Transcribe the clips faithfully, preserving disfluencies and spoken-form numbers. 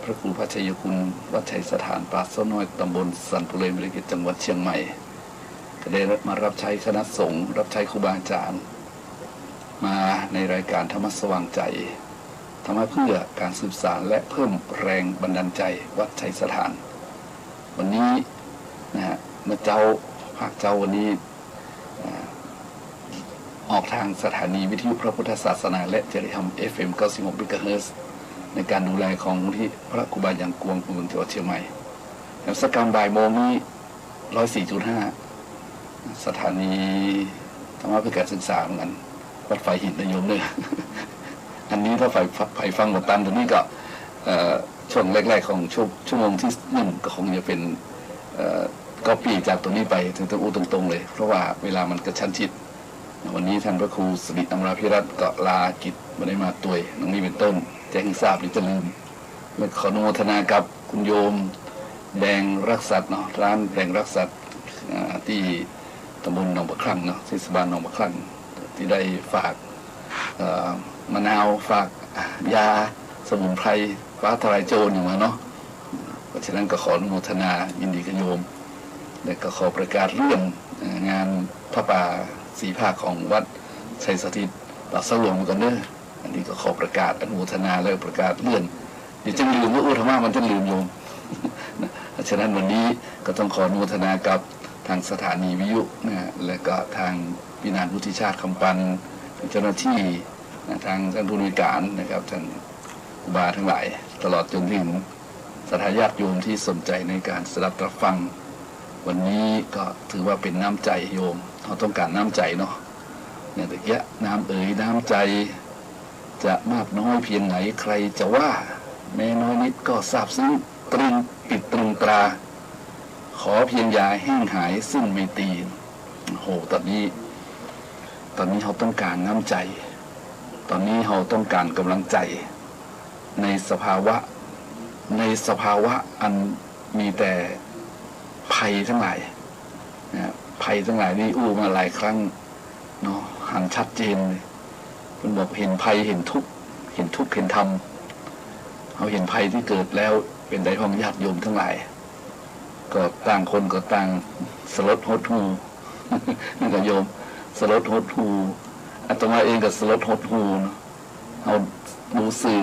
พระครูพระชัยคุณ วัดไชยสถานป่าเซาน้อย ตำบลสันปุเหร่อำเภอเมือง จังหวัดเชียงใหม่ ก็ได้มารับใช้คณะสงฆ์ รับใช้ครูบาอาจารย์ มาในรายการธรรมะสว่างใจ ธรรมะเพื่อการสืบสานและเพิ่มแรงบันดาลใจ วัดไชยสถาน วันนี้นะฮะ เมื่อเจ๊า ภาคเจ๊าวันนี้ อ่า ออกทางสถานีวิทยุพระพุทธศาสนาและจริยธรรม เอฟเอ็ม เก้าสิบหก เมกะเฮิรตซ์ ในการดูแลของมูลนิธิพระครูบาอย่างกวง เมือง จังหวัดเชียงใหม่ แถมสกการบ่ายโมงนี้ ร้อยสี่จุดห้า สถานีธรรมะเพื่อการศึกษาเหมือนกัน วัดฝายหินนะโยมเนอะ อันนี้ถ้าใผ ใผฟังบ่ตันตรงนี้ก็ เอ่อ ช่วงแรกๆของชั่ว ชั่วโมงที่หนึ่งก็คงจะเป็น เอ่อ ก๊อปปี้จากตรงนี้ไป ถึงต้องอู้ตรงๆเลย เพราะว่าเวลามันกระชั้นชิด วันนี้ท่านพระครูสิริอมราภิรัตน์ก็ลากิจบ่ได้มาตวย ดังนี้เป็นต้น แจ้งให้ทราบ เดี๋ยวจะลืม และขออนุโมทนากับคุณโยมแดงรักสัตว์เนาะ ร้านแดงรักสัตว์ อ่า ที่ตำบลหนองปะคลั่งเนาะ เทศบาลหนองปะคลั่ง ที่ได้ฝาก เอ่อ มะนาว ฝากยาสมุนไพร ฟ้าทะลายโจรอย่างนั้นเนาะ เพราะฉะนั้นก็ขออนุโมทนายินดีกับโยม และก็ขอประกาศเลื่อน เอ่อ งานผ้าป่าสี่ภาคของวัดไชยสถิต ป่าเซาหลวงไปก่อนเด้อ อันนี้ก็ขอประกาศอนุโมทนาและประกาศเลื่อน เดี๋ยวจะลืมว่าอู้ธรรมะมันจะลืมโยม นะ ฉะนั้นวันนี้ก็ต้องขออนุโมทนากับทางสถานีวิทยุนะฮะ และก็ทางพี่นานวุฒิชาติ คำปัน เจ้าหน้าที่นะ ทางท่านผู้อำนวยการนะครับ ท่านครูบาทั้งหลาย ตลอดจนถึงศรัทธาญาติโยมที่สนใจในการสดับตรับฟัง วันนี้ก็ถือว่าเป็นน้ำใจโยม เฮาต้องก๋านน้ำใจเนาะ อย่างตะกี้ น้ำเอ๋ยน้ำใจ จะมากน้อยเพียงไหนใครจะว่า แม้น้อยนิดก็ซาบซึ้ง ตรึง ติดตรึงตรา ขอเพียงอย่าแห้งหายสิ้นไมตรี โอ้โห ต๋อนนี้ ต๋อนนี้เฮาต้องก๋านน้ำใจ ต๋อนนี้เฮาต้องก๋านก๋ำลังใจ๋ ในสภาวะ ในสภาวะอันมีแต่ภัยตังหลายนะ ภัยตังหลายนี่อู้มาหลายครั้งเนาะ หันชัดเจนเลย เปิ้นบอกเห็นภัยเห็นทุกข์ เห็นทุกข์เห็นธรรม เฮาเห็นภัยตี้เกิดแล้ว เป๋นใดพ่องญาติโยมตังหลาย ก็ต่างคนก็ต่างสลดหดหู่ นี่ก็โยม สลดหดหู่ อาตมาเองก็สลดหดหู่เนาะ เฮาดูสื่อ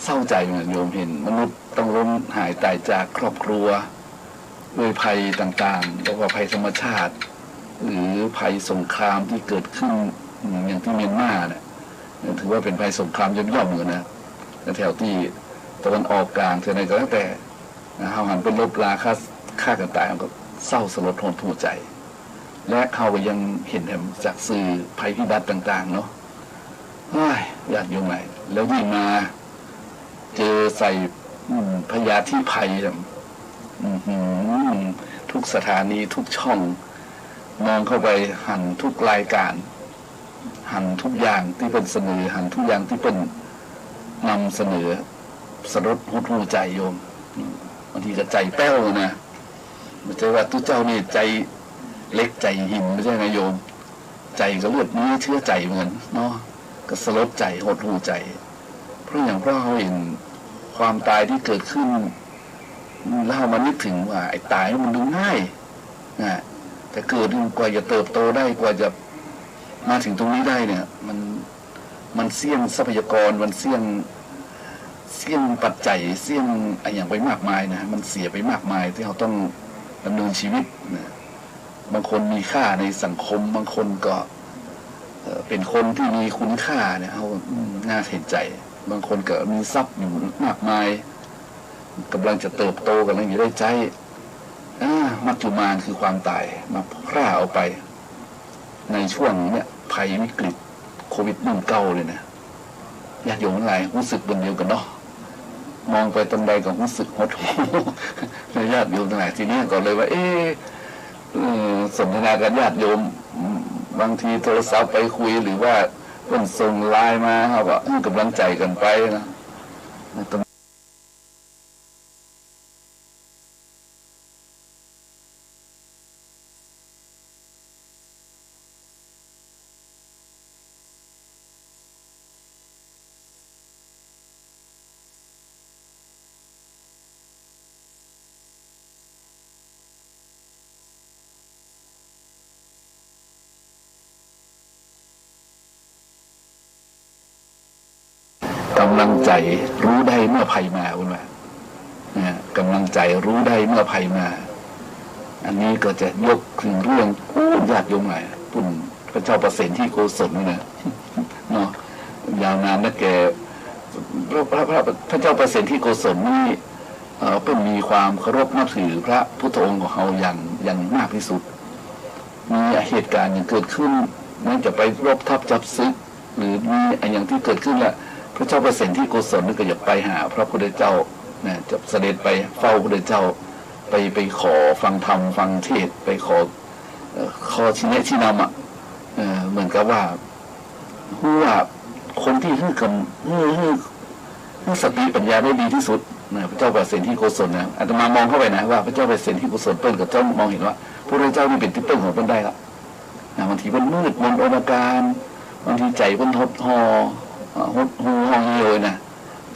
เศร้าใจ๋เหมือนกันโยม เห็นมนุษย์ต้องล้มหายต๋ายจากครอบครัว ด้วยภัยต่างๆ เรียกว่าภัยธรรมชาติ หรือภัยสงครามตี้เกิดขึ้น อย่างตี้เมียนมาเนี่ย ถือว่าเป๋นภัยสงครามย่อมๆ เหมือนกันนะ แถวตี้ตะวันออกก๋าง แถวไหนก็แล้วแต่นะ เฮาหันไปลบลาฆ่า ฆ่ากั๋นต๋าย เฮาก็เศร้าสลดหดหู่ใจ๋ และเฮาก็ยังเห็นแถมจากสื่อภัยพิบัติต่างๆ เนาะ โอ้ย ญาติโยมหลาย แล้วยิ่งมาเจอใส่ อืม พยาธิภัยเนี่ย อื้อหือ ทุกสถานี ทุกช่อง มองเข้าไปหันทุกรายการ หันทุกอย่างตี้เปิ้นเสนอ หันทุกอย่างตี้เปิ้นนำเสนอ สลดหดหู่ใจ๋โยม อืม บางทีก็ใจ๋แป้วนะ บ่ใจ้ว่าตุ๊เจ้านี่ใจ๋เหล็กใจ๋หิน บ่ใจ้นะโยม ใจ๋ก็เลือดเนื้อเชื้อใจ๋เหมือนกันเนาะ ก็สลดใจ๋หดหู่ใจ๋ เพราะหยัง เพราะเฮาเห็นความต๋ายตี้เกิดขึ้น แล้วเฮามานึกเถิงว่าไอ้ต๋ายมันดูง่ายนะ แต่เกิดนี่กว่าจะเติบโตได้ กว่าจะมาเถิงตรงนี้ได้เนี่ย มัน มันเสี้ยงทรัพยากร มันเสี้ยง เสี้ยงปัจจัย เสี้ยงอะหยังไปมากมายนะ มันเสียไปมากมายตี้เฮาต้องดำเนินชีวิตนะ บางคนมีค่าในสังคม บางคนก็ เอ่อ เป๋นคนตี้มีคุณค่าเนี่ย เฮา อืม น่าเห็นใจ๋ บางคนก็มีทรัพย์อยู่มากมาย ก่ำลังจะเติบโต ก่ำลังจะได้ใจ๊ อ่า มัจจุมานคือความต๋าย มาพร่าเอาไป ในช่วงเนี่ย ภัยวิกฤตโควิดหนึ่งเก้าเนี่ยนะ ญาติโยมตังหลายฮู้สึกเป๋นเดียวกั๋นเนาะ มองไปตรงใดก็ฮู้สึกหดหู่ ญาติโยมตังหลาย ทีนี้ก็เลยว่า เอ๊ะ เอ่อ สนทนากับญาติโยม บางทีโทรศัพท์ไปคุย หรือว่าเปิ้นส่งไลน์มา เฮาก็ เออ ก่ำลังใจ๋กั๋นไปนะ กำลังใจ๋ฮู้ได้เมื่อภัยมา เปิ้นว่า นะ กำลังใจ๋ฮู้ได้เมื่อภัยมา อันนี้ก็จะยกเถิงเรื่อง โอ้ ญาติโยมหลายปุ้น พระเจ้าประเสนที่โกศลนี่นะ เนาะ ยาวนานนักแก่ พระ พระ พระ พระเจ้าประเสนที่โกศลนี่ เอ่อ เปิ้นมีความเคารพนับถือพระพุทธองค์ของเฮาอย่าง อย่างมากที่สุด มีเหตุก๋ารณ์หยังเกิดขึ้น แม้จะไปรบทัพจับศึก หรือมีอะหยังตี้เกิดขึ้นละ พระเจ้าประเสนที่โกศลนี่ก็อยากไปหาพระพุทธเจ้านะ จะเสด็จไปเฝ้าพระพุทธเจ้า ไป ไปขอฟังธรรม ฟังเทศน์ ไปขอ เอ่อ ข้อชี้แนะชี้นำอะ เอ่อ เหมือนกับว่า ฮู้ว่าคนตี้หื้อกำ หื้อ หื้อ หื้อสติปัญญาได้ดีที่สุดนะ พระเจ้าประเสนที่โกศลนะ อาตมามองเข้าไปนะ ว่าพระเจ้าประเสนที่โกศลเปิ้นก็จ้องมองเห็นว่า พระพุทธเจ้านี่เป๋นตี้เปิ้งของเปิ้นได้ละ นะ บางทีเปิ้นมืดมนอนตการ บางทีใจ๋เปิ้นหดห่อ เอ่อ หดหู่ห่อเหี่ยวนะ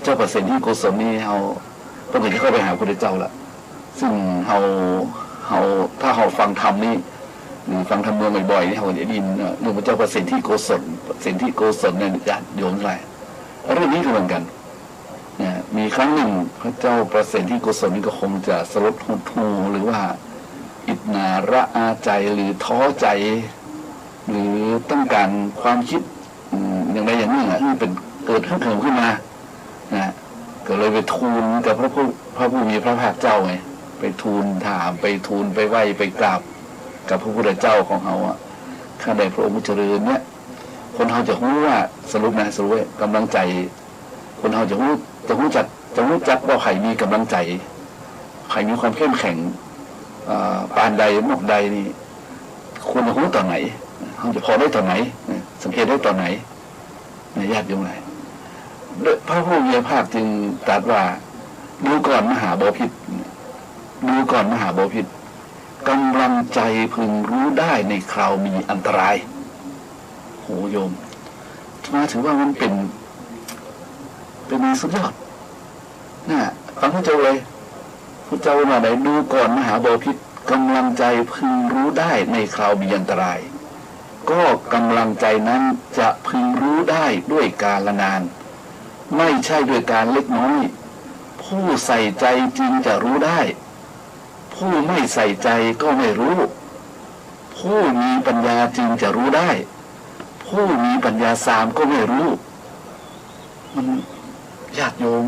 เจ้าประเสนที่โกศลนี่เฮา เปิ้นก็จะเข้าไปหาพระพุทธเจ้าละ ซึ่งเฮา เฮา ถ้าเฮาฟังธรรมนี่ หรือฟังธรรมเมืองบ่อยๆ นี่เฮาก็จะได้ยินเรื่องพระเจ้าประเสนที่โกศล ประเสนที่โกศลเนี่ย ญาติโยมทั้งหลาย เรื่องนี้ก็เหมือนกั๋น นะ มีครั้งหนึ่งพระเจ้าประเสนที่โกศลนี่ก็คงจะสลดหดหู่ หรือว่าอิจฉาระอาใจ๋ หรือท้อใจ๋ หรือต้องก๋านความกึ๊ด อืม อย่างใดอย่างนึ่งอะ หื้อเป๋น เกิดหื้อเถิงขึ้นมา นะ ก็เลยไปทูลกับพระผู้ พระผู้มีพระภาคเจ้าไง ไปทูลถาม ไปทูล ไปไหว้ ไปกราบกับพระพุทธเจ้าของเฮาอะ ข้าแต่พระองค์ผู้เจริญเนี่ย คนเฮาจะฮู้ว่า สรุปนะ สรุปไว้ กำลังใจ๋ คนเฮาจะฮู้ จะฮู้จัก จะฮู้จักว่าใผมีกำลังใจ๋ ใผมีความเข้มแข็ง เอ่อ ปานใด มอกใดนี่ ควรจะฮู้ต๋อนไหน เฮาจะผ่อได้ต๋อนไหน สังเกตได้ต๋อนไหน นะ ญาติโยมหลาย พระผู้มีพระภาคจึงตรัสว่า ดูก่อนมหาบพิตร ดูก่อนมหาบพิตร กำลังใจ๋พึงรู้ได้ในคราวมีอันตราย โหโยม มาถือว่ามันเป๋น เป๋นสุดยอด นะ ฟังพระเจ้าเลย พระเจ้าว่าไง ดูก่อนมหาบพิตร กำลังใจ๋พึงรู้ได้ในคราวมีอันตราย ก็กำลังใจ๋นั้นจะพึงรู้ได้ด้วยกาลนาน ไม่ใช่ด้วยกาลเล็กน้อย ผู้ใส่ใจ๋จึงจะรู้ได้ ผู้ไม่ใส่ใจ๋ก็ไม่รู้ ผู้มีปัญญาจึงจะรู้ได้ ผู้มีปัญญาสามก็ไม่รู้ มัน ญาติโยม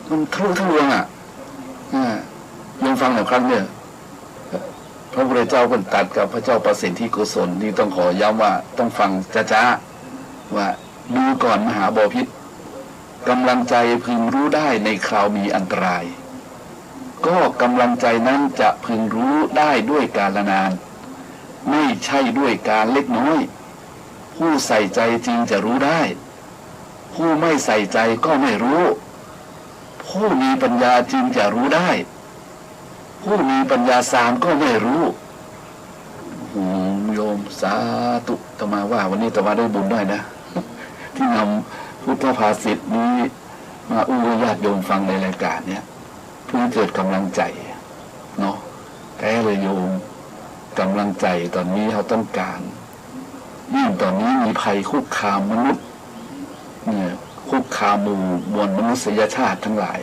มันทะลุทะลวงอะ อ่า โยมฟังหน่อยครั้งเนี่ย พระพุทธเจ้าเปิ้นตรัสกับพระเจ้าประเสนที่โกศล นี่ต้องขอย้ำว่าต้องฟังจ๊าๆ ว่า ดูก่อนมหาบพิตร กำลังใจ๋พึงรู้ได้ในคราวมีอันตราย ก็กำลังใจ๋นั้นจะพึงรู้ได้ด้วยกาลนาน ไม่ใช่ด้วยกาลเล็กน้อย ผู้ใส่ใจ๋จึงจะรู้ได้ ผู้ไม่ใส่ใจ๋ก็ไม่รู้ ผู้มีปัญญาจึงจะรู้ได้ ผู้มีปัญญาสามก็ไม่รู้ โอ้โห โยม สาธุ อาตมาว่าวันนี้อาตมาได้บุญด้วยนะ ที่นำพุทธภาษิตนี้มาอู้ให้ญาติโยมฟังในรายการเนี่ย เพื่อให้เกิดกำลังใจ๋เนาะ แต๊เลยโยม กำลังใจ๋ต๋อนนี้เฮาต้องก๋าน ยิ่งต๋อนนี้มีภัยคุกคามมนุษย์ เนี่ย คุกคามหมู่มวลมนุษยชาติทั้งหลาย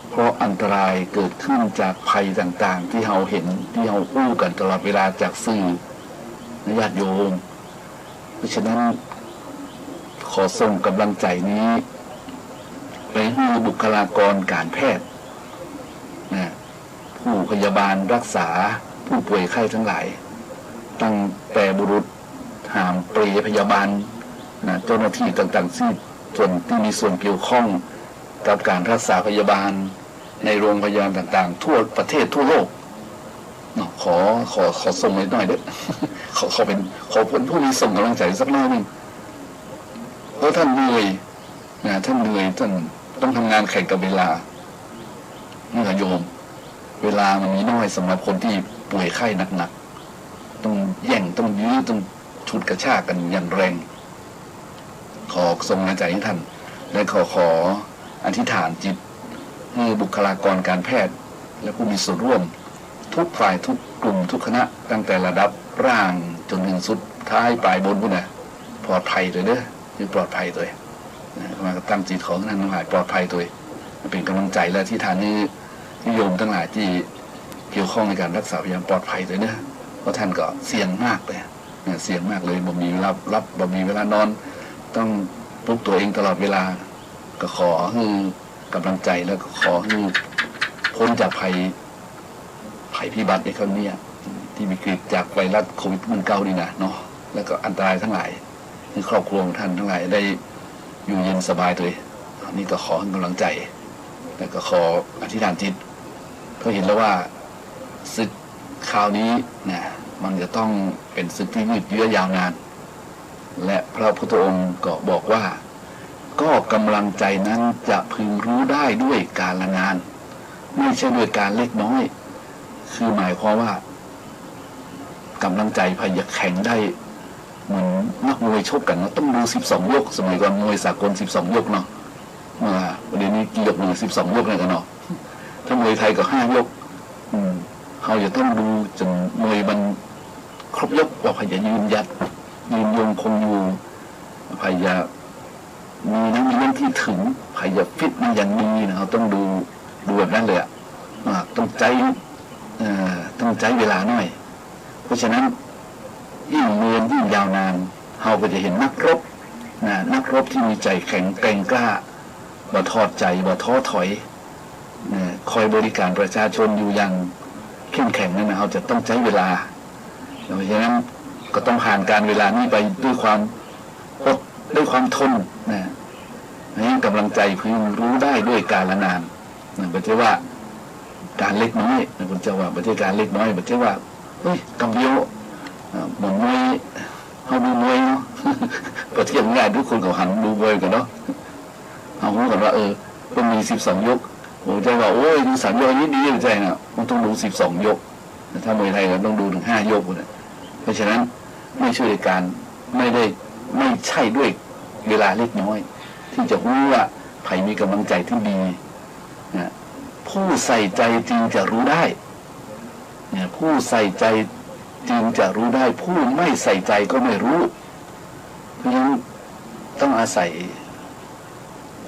เพราะอันตรายเกิดขึ้นจากภัยต่างๆ ตี้เฮาหัน ตี้เฮาอู้กั๋นตลอดเวลาจากสื่อ นะญาติโยม เพราะฉะนั้น ขอส่งกำลังใจ๋นี้ ไปหื้อบุคลากรก๋านแพทย์ นะ ผู้พยาบาลรักษาผู้ป่วยไข้ทั้งหลาย ตั้งแต่บุรุษหามเปลพยาบาล นะ เจ้าหน้าตี้ต่างๆ ตี้ส่วนตี้มีส่วนเกี่ยวข้องกับก๋านรักษาพยาบาลในโรงพยาบาลต่างๆ ทั่วประเทศทั่วโลก เนาะ ขอ ขอ ขอส่งไว้หน่อยเต๊อะ ขอ ขอเป๋น ขอเป๋นผู้มีส่งกำลังใจ๋สักหน้อยนึ่ง เพราะต้านเหนื่อย นะ ต้านเหนื่อย ต้านต้องทำงานแข่งกับเวลา นี่นะโยม เวลามันมีน้อยสำหรับคนตี้ป่วยไข้หนักๆ ต้องแย่ง ต้องยื้อ ต้องฉุดกระชากกั๋นอย่างแรง ขอส่งกำลังใจ๋หื้อต้าน และขอ ขออธิษฐานจิตหื้อบุคลากรก๋านแพทย์ และผู้มีส่วนร่วม ทุกฝ่าย ทุกกลุ่ม ทุกคณะ ตั้งแต่ระดับล่างจ๋นเถิงสุดท้ายป๋ายบนปู้นนะ ปลอดภัยตวยเต๊อะ หื้อปลอดภัยตวย นะ อาตมาก็ตั้งจิตขอให้ท่านทั้งหลายปลอดภัยโตย เป๋นก๋ำลังใจ๋และอธิษฐานหื้อญาติโยมตังหลายตี้เกี่ยวข้องในก๋านฮักษาพยาบาลปลอดภัยโตยเนาะ เพราะท่านก็เสี่ยงมากเลยนะ เสี่ยงมากเลย บ่มีเวลาหลับ บ่มีเวลานอน ต้องปลุกตั๋วเองตลอดเวลา ก็ขอหื้อ ก๋ำลังใจ๋ แล้วก็ขอหื้อป๊นจากภัย ภัยพิบัติในครั้งเนี้ย ตี้วิกฤตจากไวรัสโควิดสิบเก้านี่นะเนาะ แล้วก็อันตรายตังหลาย หื้อครอบครัวของท่านตังหลายได้อยู่เย็นสบายโตย นี่ก็ขอหื้อก๋ำลังใจ๋ แล้วก็ขออธิษฐานจิต เพราะเห็นแล้วว่าศึกคราวนี้นะ มันจะต้องเป๋นศึกตี้ยืดเยื้อยาวนาน และพระพุทธองค์ก็บอกว่า ก็ก๋ำลังใจ๋นั้นจะพึงรู้ได้ด้วยกาลนาน ไม่ใช่ด้วยการเล็กน้อย คือหมายความว่า ก๋ำลังใจ๋ใผจะแข็งได้ เหมือนนักมวยชกกั๋นเนาะ ต้องดูสิบสองยก สมัยก่อนมวยสากลสิบสองยกเนาะ เมื่อเดี๋ยวนี้กี่ยกเนี่ย สิบสองยกเนี่ยกั๋นเนาะ ถ้ามวยไทยก็ห้ายก อืม เฮาจะต้องดูจ๋นมวยมันครบยก ว่าใผจะยืนหยัด ยืนยงคงอยู่ ใผจะมีน้ำเลี้ยงตี้เถิง ใผจะฟิตมาอย่างดีนะ เฮาต้องดู ดูแบบนั้นเลยอะ อ่า ต้องใจ๊ เอ่อ ต้องใจ๊เวลาหน้อย เพราะฉะนั้น ยิ่งเมินยิ่งยาวนาน เฮาก็จะเห็นนักรบนะ นักรบตี้มีใจ๋แข็งแกร่งกล้า บ่ถอดใจ๋ บ่ท้อถอยนะ คอยบริการประชาชนอยู่อย่างเข้มแข็งนั้นนะ เฮาจะต้องใจ๊เวลา เพราะฉะนั้นก็ต้องผ่านก๋าลเวลานี้ไปด้วยความอด ด้วยความทนนะ นี่ก๋ำลังใจ๋พึงรู้ได้ด้วยกาลนานนะ บ่ใจ้ว่าก๋าลเล็กน้อยนะ พุทธเจ้าว่าบ่ใจ้ก๋าลเล็กน้อย บ่ใจ้ว่า เฮ้ย กำเดียว อ่า เหมือนมวย เฮาดูมวยเนาะ ประเทศง่าย ทุกคนก็หันดูมวยกั๋นเนาะ เฮาฮู้กั๋นว่า เออ มันมีสิบสองยก บ่ใจ้ว่า โอ้ย ดูสามยกนี้ดี บ่ใจ้นะ มันต้องดูสิบสองยก ถ้ามวยไทยก็ต้องดูเถิงห้ายกพู้นน่ะ เพราะฉะนั้นไม่ใช่ด้วยการ ไม่ได้ ไม่ใช่ด้วยเวลาเล็กน้อย ตี้จะฮู้ว่าใผมีก๋ำลังใจ๋ตี้ดีนะ ผู้ใส่ใจ๋จึงจะรู้ได้นะ ผู้ใส่ใจ๋จึงจะรู้ได้ ผู้ไม่ใส่ใจ๋ก็ไม่รู้ เพราะฉะนั้นต้องอาศัย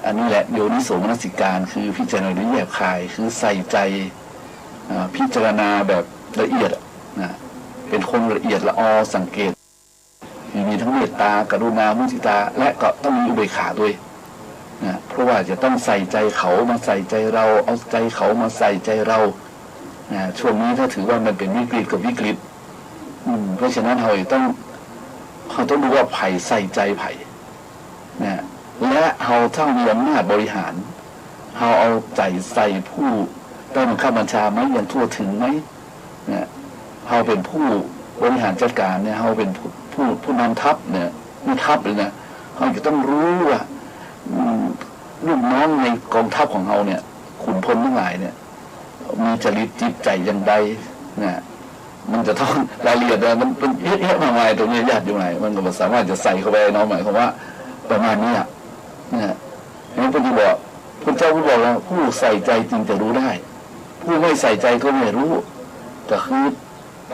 อันนี้แหละโยนิโสมนสิการ คือพิจารณาโดยแยบคาย คือใส่ใจ๋ อ่า พิจารณาแบบละเอียดอะนะ เป๋นคนละเอียดละออ สังเกต มีทั้งเมตตา กรุณา มุทิตา และก็ต้องมีอุเบกขาด้วยนะ เพราะว่าจะต้องใส่ใจ๋เขามาใส่ใจ๋เรา เอาใจ๋เขามาใส่ใจ๋เรานะ ช่วงนี้ถ้าถือว่ามันเป๋นวิกฤตกับวิกฤต อืม เพราะฉะนั้นเฮาต้อง เฮาต้องดูว่าใผใส่ใจ๋ใผ นะ และเฮาถ้ามีอำนาจบริหาร เฮาเอาใจ๋ใส่ผู้ใต้บังคับบัญชาไหม อย่างทั่วถึงไหม นะ เฮาเป๋นผู้บริหารจัดก๋านเนี่ย เฮาเป๋นผู้ ผู้ ผู้นำทัพเนี่ย แม่ทัพเลยนะ เฮาจะต้องฮู้ว่า อืม ลูกน้องในกองทัพของเฮาเนี่ย ขุนพลตังหลายเนี่ย มีจริตจิตใจ๋อย่างใดนะ มันจะต้องรายละเอียดนะ มัน มันเยอะแยะมากมาย ตรงนี้ญาติโยมหลาย มันก็บ่สามารถจะใส่เข้าไปเนาะ หมายความว่าประมาณนี้อะนะ นี่พุทธเจ้าบอก พุทธเจ้าบอกว่า ผู้ใส่ใจ๋จึงจะรู้ได้ ผู้ไม่ใส่ใจ๋ก็ไม่รู้ ก็คือ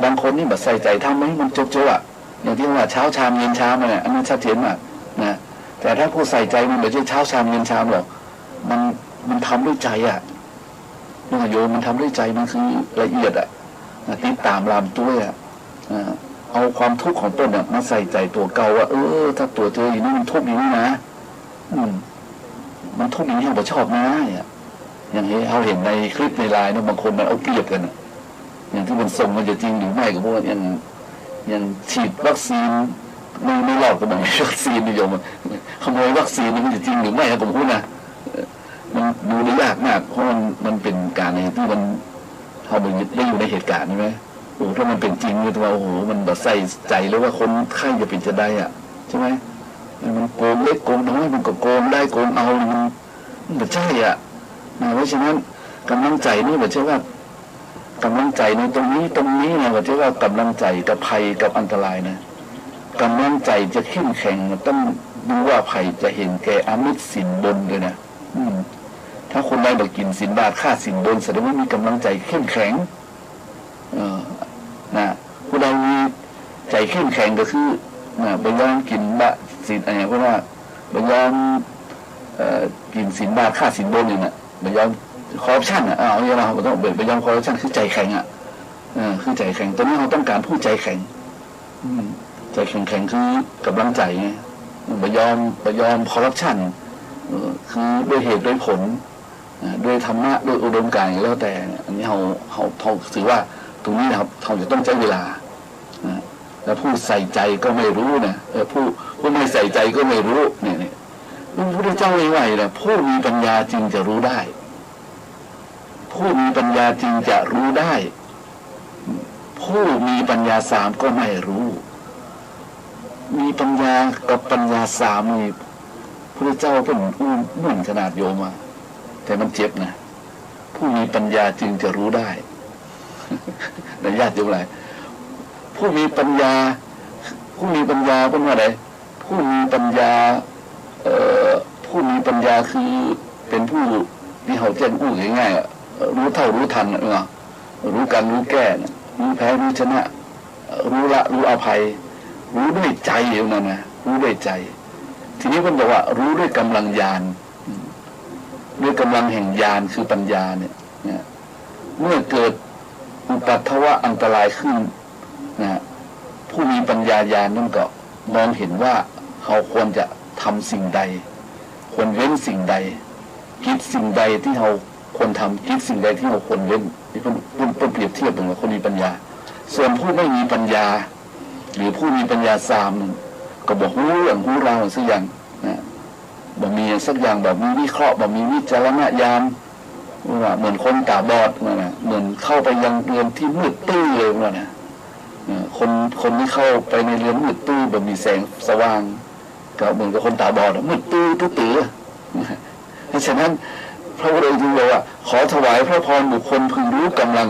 บางคนนี่บ่ใส่ใจ๋ทำหื้อมันจบๆ อะ อย่างตี้ว่าเช้าชามเย็นชามอะนะ อันนั้นชัดเจนมากนะ แต่ถ้าผู้ใส่ใจ๋มันบ่ใจ้เช้าชามเย็นชามหรอก มัน มันทำด้วยใจ๋อะ นะโยม มันทำด้วยใจ๋ มันคือละเอียดอะ นะ ติดต๋ามลามตวยอะ อ่า เอาความทุกข์ของเปิ้นน่ะมาใส่ใจ๋ตั๋วเก่าว่า เออ ถ้าตั๋วเจออย่างนี้มันทุกข์อย่างนี้นะ อืม มันทุกข์อย่างนี้เฮาบ่ชอบนะ เนี่ย อย่างที่เฮาเห็นในคลิปในไลน์เนาะ บางคนมันเอาเปรียบกั๋นน่ะ อย่างตี้มันส่งมาจะจริงหรือไม่ก็บ่ฮู้ อย่าง อย่างฉีดวัคซีน ไม่ ไม่รอดก็บ่มีวัคซีนนี่โยมอะ ขโมยวัคซีนนี่มันจะจริงหรือไม่ก็บ่ฮู้นะ เออ มันดูได้ยากมาก เพราะมัน มันเป๋นก๋านตี้มัน เฮาบ่ได้อยู่ในเหตุก๋ารณ์ใจ้ไหม โอ้ ถ้ามันเป๋นจริงเนี่ย แต่ว่า โอ้โห มันบ่ใส่ใจ๋เลยว่าคนไข้จะเป๋นจะใดอะ ใจ้ไหม มันโกงเล็กโกงน้อย มันก็โกงได้โกงเอา มัน มันบ่ใจ้อะ นะ เพราะฉะนั้นก๋ำลังใจ๋นี่บ่ใจ้ว่า ก๋ำลังใจ๋ในตรงนี้ ตรงนี้นะ บ่ใจ้ว่าก๋ำลังใจ๋กับภัยกับอันตรายนะ ก๋ำลังใจ๋จะเข้มแข็ง มันต้องดูว่าใผจะเห็นแก่อามิสสินบนตวยนะ อืม ถ้าคนใดบ่กิ๋นสินบาตร ขาดสินบน แสดงว่ามีก๋ำลังใจ๋เข้มแข็ง เออ นะ ผู้ใดมีใจ๋เข้มแข็งก็คือ นะ บ่ยอมกิ๋นบาตรสิน เอ่อ เพราะว่าบ่ยอม เอ่อ กิ๋นศีลบาตร ฆ่าศีลบนนี่นะ บ่ยอมคอร์รัปชันน่ะ เอาอย่างนี้นะ บ่ต้อง บ่ บ่ยอมคอร์รัปชัน คือใจ๋แข็งอะ เออ คือใจ๋แข็ง ต๋อนนี้เฮาต้องก๋านผู้ใจ๋แข็ง อืม ใจ๋แข็งๆ คือก๋ำลังใจ๋ไง บ่ยอม บ่ยอมคอร์รัปชัน เออ คือด้วยเหตุด้วยผล อ่า ด้วยธรรมะ ด้วยอุดมการณ์ แล้วแต่ อันนี้เฮา เฮา เฮาถือว่าตรงนี้นะครับ เฮาจะต้องใจ๊เวลา นะ แล้วผู้ใส่ใจก็ไม่รู้นะ เออ ผู้ ผู้ไม่ใส่ใจก็ไม่รู้ เนี่ย เนี่ย พระพุทธเจ้าเองว่าอย่างนี้นะ ผู้มีปัญญาจึงจะรู้ได้ ผู้มีปัญญาจึงจะรู้ได้ ผู้มีปัญญาสามก็ไม่รู้ มีปัญญากับปัญญาสามนี่ พระพุทธเจ้าเปิ้นอู้ม่วนขนาดโยมว่า แต่มันเจ็บนะ ผู้มีปัญญาจึงจะรู้ได้ นะญาติโยมหลาย ผู้มีปัญญา ผู้มีปัญญาเปิ้นว่าไง ผู้มีปัญญา เอ่อ ผู้มีปัญญาคือเป๋นผู้ตี้เฮาเจ้าอู้ง่ายๆ อะ รู้เท่ารู้ทันน่ะ เนาะ รู้กั๋นรู้แก้น่ะ รู้แพ้รู้ชนะ รู้ละรู้อภัย รู้ด้วยใจ๋อยู่นั่นนะ รู้ด้วยใจ๋ ทีนี้เปิ้นบอกว่ารู้ด้วยก๋ำลังญาณ ด้วยก๋ำลังแห่งญาณคือปัญญาเนี่ย เนี่ย เมื่อเกิดอุปัทวะอันตรายขึ้นนะ ผู้มีปัญญาญาณนั้นก็มองเห็นว่าเฮาควรจะทำสิ่งใด ควรเว้นสิ่งใด กิจสิ่งใดตี้เฮาควรทำ กิจสิ่งใดตี้เฮาควรเว้น นี่เปิ้น เปิ้น เปิ้นเปรียบเทียบเหมือนกับคนมีปัญญา ส่วนผู้ไม่มีปัญญา หรือผู้มีปัญญาสามนั่นก็บ่ฮู้เรื่องฮู้ราวสักอย่างนะ บ่มีสักอย่าง บ่มีวิเคราะห์ บ่มีวิจารณญาณ ว่าเหมือนคนต๋าบอดนั่นน่ะ เหมือนเข้าไปยังเรือนตี้มืดตื้อเลยนั่นน่ะ เอ่อ คน คนตี้เข้าไปในเรือนมืดตื้อ บ่มีแสงสว่าง ก็เหมือนกับคนต๋าบอดอะ มืดตื้อตื้อๆ เพราะฉะนั้นพระพุทธองค์จึงบอกว่า ขอถวายพระพรบุคคลพึงรู้ก๋ำลัง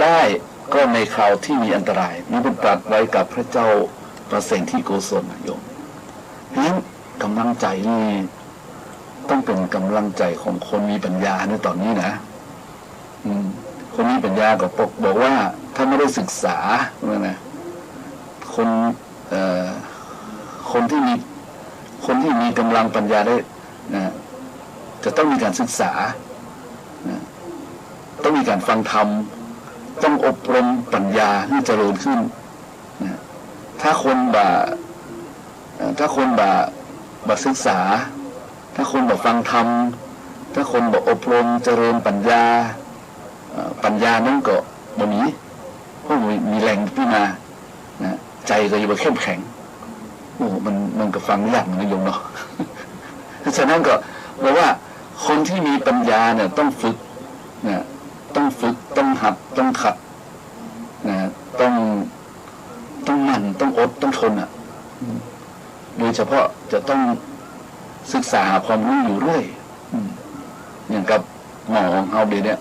ได้ก็ในคราวที่มีอันตราย นี่เปิ้นตรัสไว้กับพระเจ้าประเสนทิโกศลนะโยม เพราะฉะนั้นก๋ำลังใจ๋นี่ ต้องเป๋นก๋ำลังใจ๋ของคนมีปัญญาในต๋อนนี้นะ อืม คนมีปัญญาก็บอก บอกว่าถ้าไม่ได้ศึกษา ว่านะ คน เอ่อ คนที่มี คนที่มีก๋ำลังปัญญาได้นะ จะต้องมีก๋านศึกษานะ ต้องมีก๋านฟังธรรม ต้องอบรมปัญญาหื้อเจริญขึ้นนะ ถ้าคนบ่ เอ่อ ถ้าคนบ่ บ่ศึกษา ถ้าคนบ่ฟังธรรม ถ้าคนบ่อบรมเจริญปัญญา เอ่อ ปัญญานั้นก็บ่มี เพราะบ่มีแหล่งตี้มานะ ใจ๋ก็จะบ่เข้มแข็ง โอ้ มัน มันก็ฟังยากเหมือนกันโยมเนาะ เพราะฉะนั้นก็บอกว่าคนที่มีปัญญาเนี่ยต้องฝึกนะ ต้องฝึก ต้องหัด ต้องขัดนะ ต้อง ต้องหมั่น ต้องอด ต้องทนอะ อืม โดยเฉพาะจะต้องศึกษาหาความรู้อยู่เรื่อย อืม อย่างกับหมอของเฮาเดี๋ยวนี้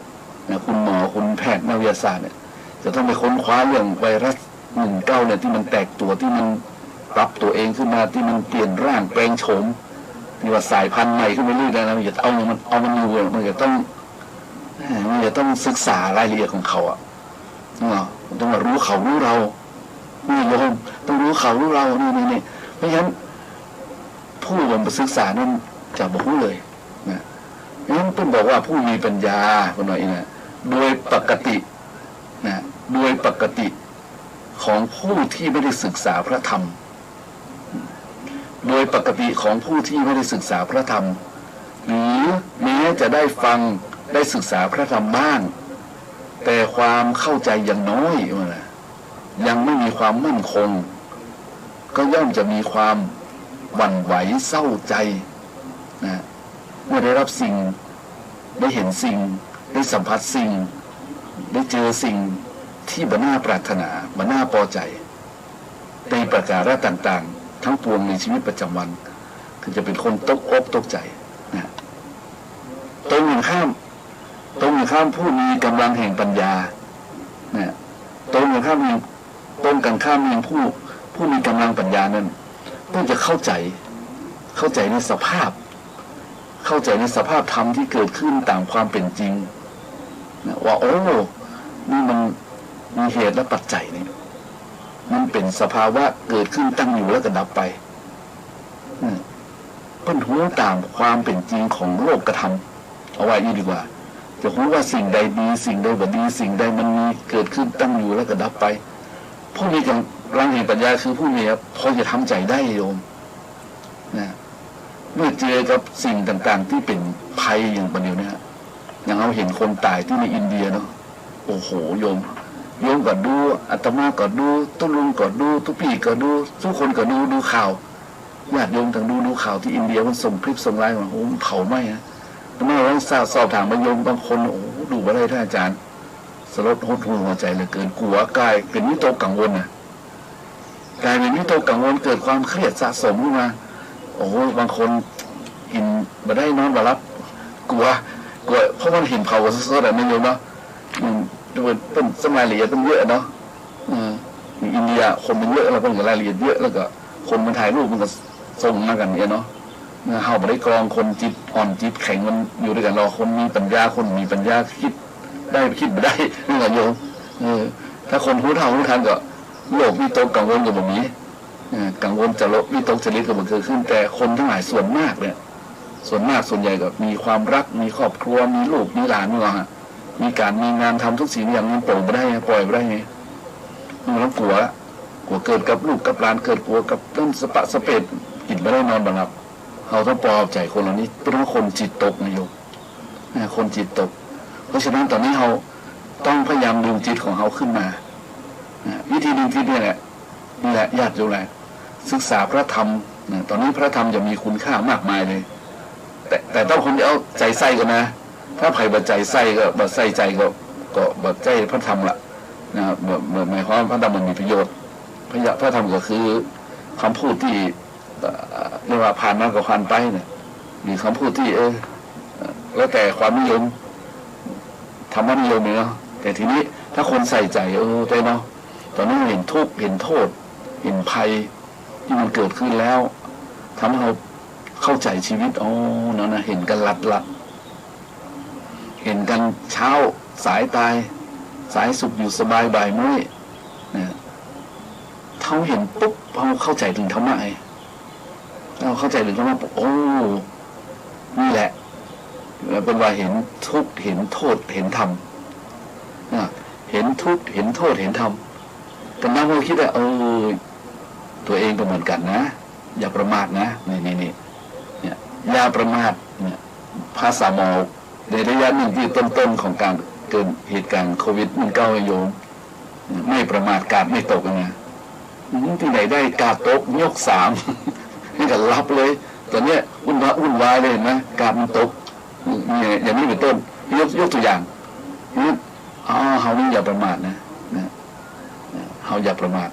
นะ คุณหมอ คุณแพทย์ นักวิทยาศาสตร์เนี่ย จะต้องไปค้นคว้าเรื่องไวรัสหนึ่งเก้าเนี่ย ตี้มันแตกตั๋ว ตี้มันปรับตั๋วเองขึ้นมา ตี้มันเปลี่ยนร่างแปลงโฉม ตี้ว่าสายพันธุ์ใหม่ขึ้นไปเรื่อยๆ นะ มันจะเอามัน เอามันอยู่อะ มันจะต้อง มันจะต้องศึกษารายละเอียดของเขาอะ เนาะ ต้องมารู้เขารู้เรา นี่โยม ต้องรู้เขารู้เรา นี่ นี่ นี่ เพราะฉะนั้นผู้บ่ศึกษานั้นจะบ่ฮู้เลยนะ เพราะฉะนั้นเปิ้นบอกว่าผู้มีปัญญา เปิ้นว่าอี้นะ โดยปกตินะ โดยปกติของผู้ที่ไม่ได้ศึกษาพระธรรม โดยปกติของผู้ที่ไม่ได้ศึกษาพระธรรม หรือแม้จะได้ฟังได้ศึกษาพระธรรมบ้าง แต่ความเข้าใจยังน้อย ว่านะ ยังไม่มีความมั่นคง ก็ย่อมจะมีความหวั่นไหวเศร้าใจนะ เมื่อได้รับสิ่ง ได้เห็นสิ่ง ได้สัมผัสสิ่ง ได้เจอสิ่งที่บ่น่าปรารถนา บ่น่าปอใจ๋ ในประการต่างๆ ทั้งปวงในชีวิตประจำวัน คือจะเป๋นคนตกอกตกใจ๋นะ ตรงกันข้าม ตรงกันข้ามผู้มีก๋ำลังแห่งปัญญานะ ตรงกันข้ามแห่ง ตรงกันข้ามแห่งผู้ ผู้มีก๋ำลังปัญญานั้น เปิ้นจะเข้าใจ๋ เข้าใจ๋ในสภาพ เข้าใจ๋ในสภาพธรรมที่เกิดขึ้นต๋ามความเป๋นจริงนะ ว่า โอ้ นี่มันมีเหตุและปัจจัยนี่ มันเป๋นสภาวะเกิดขึ้นตั้งอยู่แล้วก็ดับไป อืม เปิ้นฮู้ต๋ามความเป๋นจริงของโลกธรรม เอาว่าอี้ดีกว่า จะฮู้ว่าสิ่งใดดี สิ่งใดบ่ดี สิ่งใดมันมีเกิดขึ้นตั้งอยู่แล้วก็ดับไป ผู้มีกำลังแห่งปัญญาคือผู้มี พอจะทำใจ๋ได้โยม นะ เมื่อเจอกับสิ่งต่างๆ ตี้เป๋นภัยอย่างปั๋นเดี๋ยวนี้ อย่างเฮาหันคนต๋ายตี้ในอินเดียเนาะ โอ้โห โยม โยมก็ดู อาตมาก็ดู ตุ๊ลุงก็ดู ตุ๊ปี้ก็ดู ทุกคนก็ดู ดูข่าว ญาติโยมต่างดู ดูข่าวตี้อินเดีย มันส่งคลิปส่งไลน์มา โอ้โห มันเผาไหม้นะ อาตมาลองสอบถามโยมบางคน โอ้โห ดูบ่ได้ ท่านอาจ๋ารย์ สลดหดหู่หัวใจ๋เหลือเกิน กั๋วก๋ายเป๋นวิตกกังวลน่ะ ก๋ายเป๋นวิตกกังวล เกิดความเครียดสะสมขึ้นมา โอ้โห บางคนกิ๋นบ่ได้นอนบ่หลับ กั๋ว กั๋ว เพราะมันหันเผาสดๆ อะนะโยมเนาะ อืม เปิ้น เปิ้นส่งรายละเอียดเปิ้นเยอะเนาะ เออ อยู่อินเดียคนมันเยอะ แล้วเปิ้นก็รายละเอียดเยอะ แล้วก็คนมันถ่ายรูปมันก็ส่งมากั๋นเนี่ยเนาะ เฮาบ่ได้กรองคนจิตอ่อนจิตแข็งมันอยู่ตวยกั๋นหรอก คนมีปัญญา คนมีปัญญา กึ๊ดได้กึ๊ดบ่ได้ นี่แหละโยม เออ ถ้าคนฮู้เท่าฮู้ทันก็ โรควิตกกังวลก็บ่มี เออ กังวลจะโรควิตกจริตก็บ่เกิดขึ้น แต่คนตังหลายส่วนมากเนี่ย ส่วนมากส่วนใหญ่ก็มีความรัก มีครอบครัว มีลูก มีหลาน นี่แหละฮะ มีก๋านมีงานทำ ทุกสิ่งอย่างมันปล่อยบ่ได้ไง ปล่อยบ่ได้ไง มันกั๋ว กั๋วเกิดกับลูกกับหลาน เกิดกั๋วกับเปิ้นสะปะสะเปด กิ๋นบ่ได้นอนบ่หลับ เฮาต้องปลอบใจ๋คนเหล่านี้ เปิ้นว่าคนจิตตกนะโยม นะ คนจิตตก เพราะฉะนั้นต๋อนนี้เฮาต้องพยายามดึงจิตของเฮาขึ้นมา นะ วิธีดึงจิตเนี่ยแหละ นี่แหละ ญาติโยมหลาย ศึกษาพระธรรม นะ ต๋อนนี้พระธรรมจะมีคุณค่ามากมายเลย แต่ แต่ต้องคนเอาใจ๋ใส่ก่อนนะ ถ้าใผบ่ใจ๋ใส่ก็ บ่ใส่ใจ๋ก็ ก็บ่ใจ้พระธรรมละ นะ บ่ บ่ หมายความว่าพระธรรมมันมีประโยชน์ พระยะ พระธรรมก็คือคำพูดตี้ เอ่อ เรียกว่าผ่านมาก็ผ่านไปเนี่ย หรือคำพูดตี้ เออ เอ่อ แล้วแต่ความนิยม ธรรมนิยมเนี่ยเนาะ แต่ทีนี้ถ้าคนใส่ใจ๋ เออ ใจ้เนาะ ต๋อนนี้หันทุกข์ หันโต้ษ หันภัยตี้มันเกิดขึ้นแล้ว ทำหื้อเฮาเข้าใจ๋จีวิต อ๋อ นั่นนะ หันกั๋นหลัดๆ หันกั๋นเช้าสายตาย สายสุขอยู่สบายบ่ายเมื่อย นะ เฮาหันปุ๊บ เฮาเข้าใจ๋เถิงธรรมะไง เฮาเข้าใจ๋เถิงธรรมะปุ๊บ โอ้ นี่แหละ เปิ้นว่าหันทุกข์ หันโต้ษ หันธรรม นะ หันทุกข์ หันโต้ษ หันธรรม ก็นำเฮากึ๊ดว่า เออ ตั๋วเองก็เหมือนกั๋นนะ อย่าประมาทนะ นี่ นี่ นี่ เนี่ย อย่าประมาท เนี่ย ภาษาหมอ ในระยะนึ่งตี้ต้นๆ ของก๋านเกิดเหตุก๋ารณ์โควิดหนึ่งเก้า โยม ไม่ประมาท กาดไม่ตกนะ อืม ตี้ไหนได้กาดตก ยกสาม นี่ก็หลับเลย ต๋อนเนี้ยวุ่นวาย วุ่นวายเลย หันไหม กาดมันตก เนี่ย อย่างนี้เป๋นต้น ยก ยกตั๋วอย่าง เนี่ย อ๋อ เฮานี่อย่าประมาทนะ นะ เฮาอย่าประมาท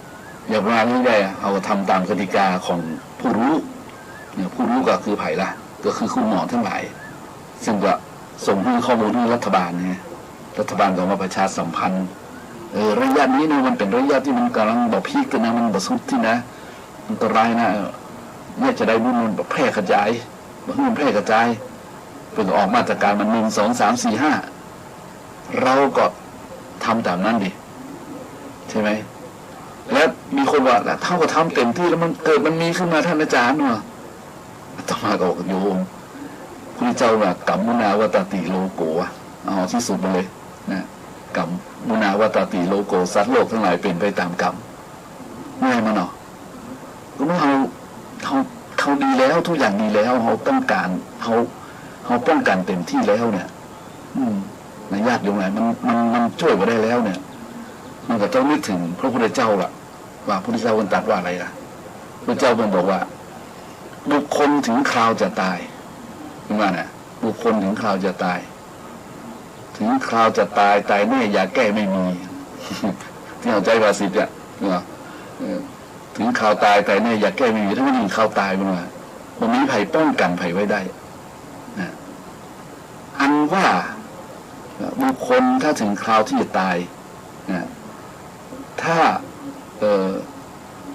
อย่าประมาท ไม่ได้อะ เฮาทำต๋ามกติกาของผู้รู้ เนี่ย ผู้รู้ก็คือใผล่ะ ก็คือคุณหมอตังหลาย ซึ่งก็ส่งหื้อข้อมูลหื้อรัฐบาลไง รัฐบาลก็มาประชาสัมพันธ์ เออ ระยะนี้เนี่ยมันเป๋นระยะตี้มันก่ำลังบ่พีคนะ มันบ่สุดตี้นะ อันตรายนะ เออ เนี่ยจะได้บุญมันแพร่กระจาย บ่หื้อมันแพร่กระจาย เปิ้นก็ออกมาตรก๋านมา หนึ่ง สอง สาม สี่ ห้า เราก็ทำต๋ามนั้นดิ ใช่ไหม และมีคนว่า "แล้วเฮาก็ทำเต็มตี้แล้ว มันเกิดมันมีขึ้นมา ท่านอาจ๋ารย์" ว่า อาตมาก็บอก "โยม พุทธเจ้าว่า กัมมุนาวัตตติโลโก อะ เอาตี้สุดมาเลยนะ กัมมุนาวัตตติโลโก สัตว์โลกตังหลายเป๋นไปต๋ามกรรม" เมื่อยมันเนาะ ก็เมื่อเฮา เฮา เฮาดีแล้ว ทุกอย่างดีแล้ว เฮาต้องก๋าน เฮา เฮาป้องกั๋นเต็มตี้แล้วเนี่ย อืม นะ ญาติโยมหลาย มัน มัน มันจ้วยบ่ได้แล้วเนี่ย มันก็ต้องนึกเถิงพระพุทธเจ้าล่ะ ว่าพระพุทธเจ้าเปิ้นตรัสว่าอะไรล่ะ พระพุทธเจ้าเปิ้นบอกว่า บุคคลถึงคราวจะตาย เปิ้นว่านะ บุคคลถึงคราวจะตาย ถึงคราวจะตาย ต๋ายแน่ยาแก้ไม่มี ตี้เฮาใจ๊ภาษิตเนี่ย เนาะ เออ ถึงคราวตาย ต๋ายแน่ยาแก้ไม่มี ถ้าบ่าถึงคราวต๋าย เปิ้นว่า บ่มีใผป้องกั๋นใผไว้ได้ นะ อันว่า บุคคลถ้าถึงคราวตี้จะต๋าย นะ ถ้า เอ่อ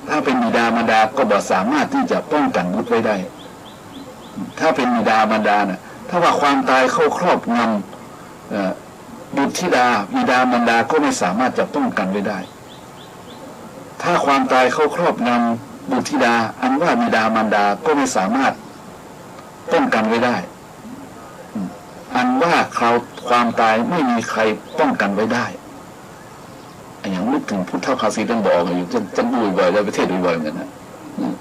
ถ้าเป๋นบิดามารดาก็บ่สามารถตี้จะป้องกั๋นบุตรไว้ได้ ถ้าเป๋นบิดามารดาน่ะ ถ้าว่าความต๋ายเข้าครอบงำ เอ่อ บุตรธิดา บิดามารดาก็ไม่สามารถจะป้องกั๋นไว้ได้ ถ้าความต๋ายเข้าครอบงำบุตรธิดา อันว่าบิดามารดาก็ไม่สามารถ ป้องกันไว้ได้ อืม อันว่าคราวความตายไม่มีใครป้องกันไว้ได้ อะ อย่างนึกเถิงพุทธภาษิตนั้นบอกอยู่ จะ จะอู้บ่อยๆ แล้วไปเทศน์บ่อยๆ เหมือนกั๋นนะ อืม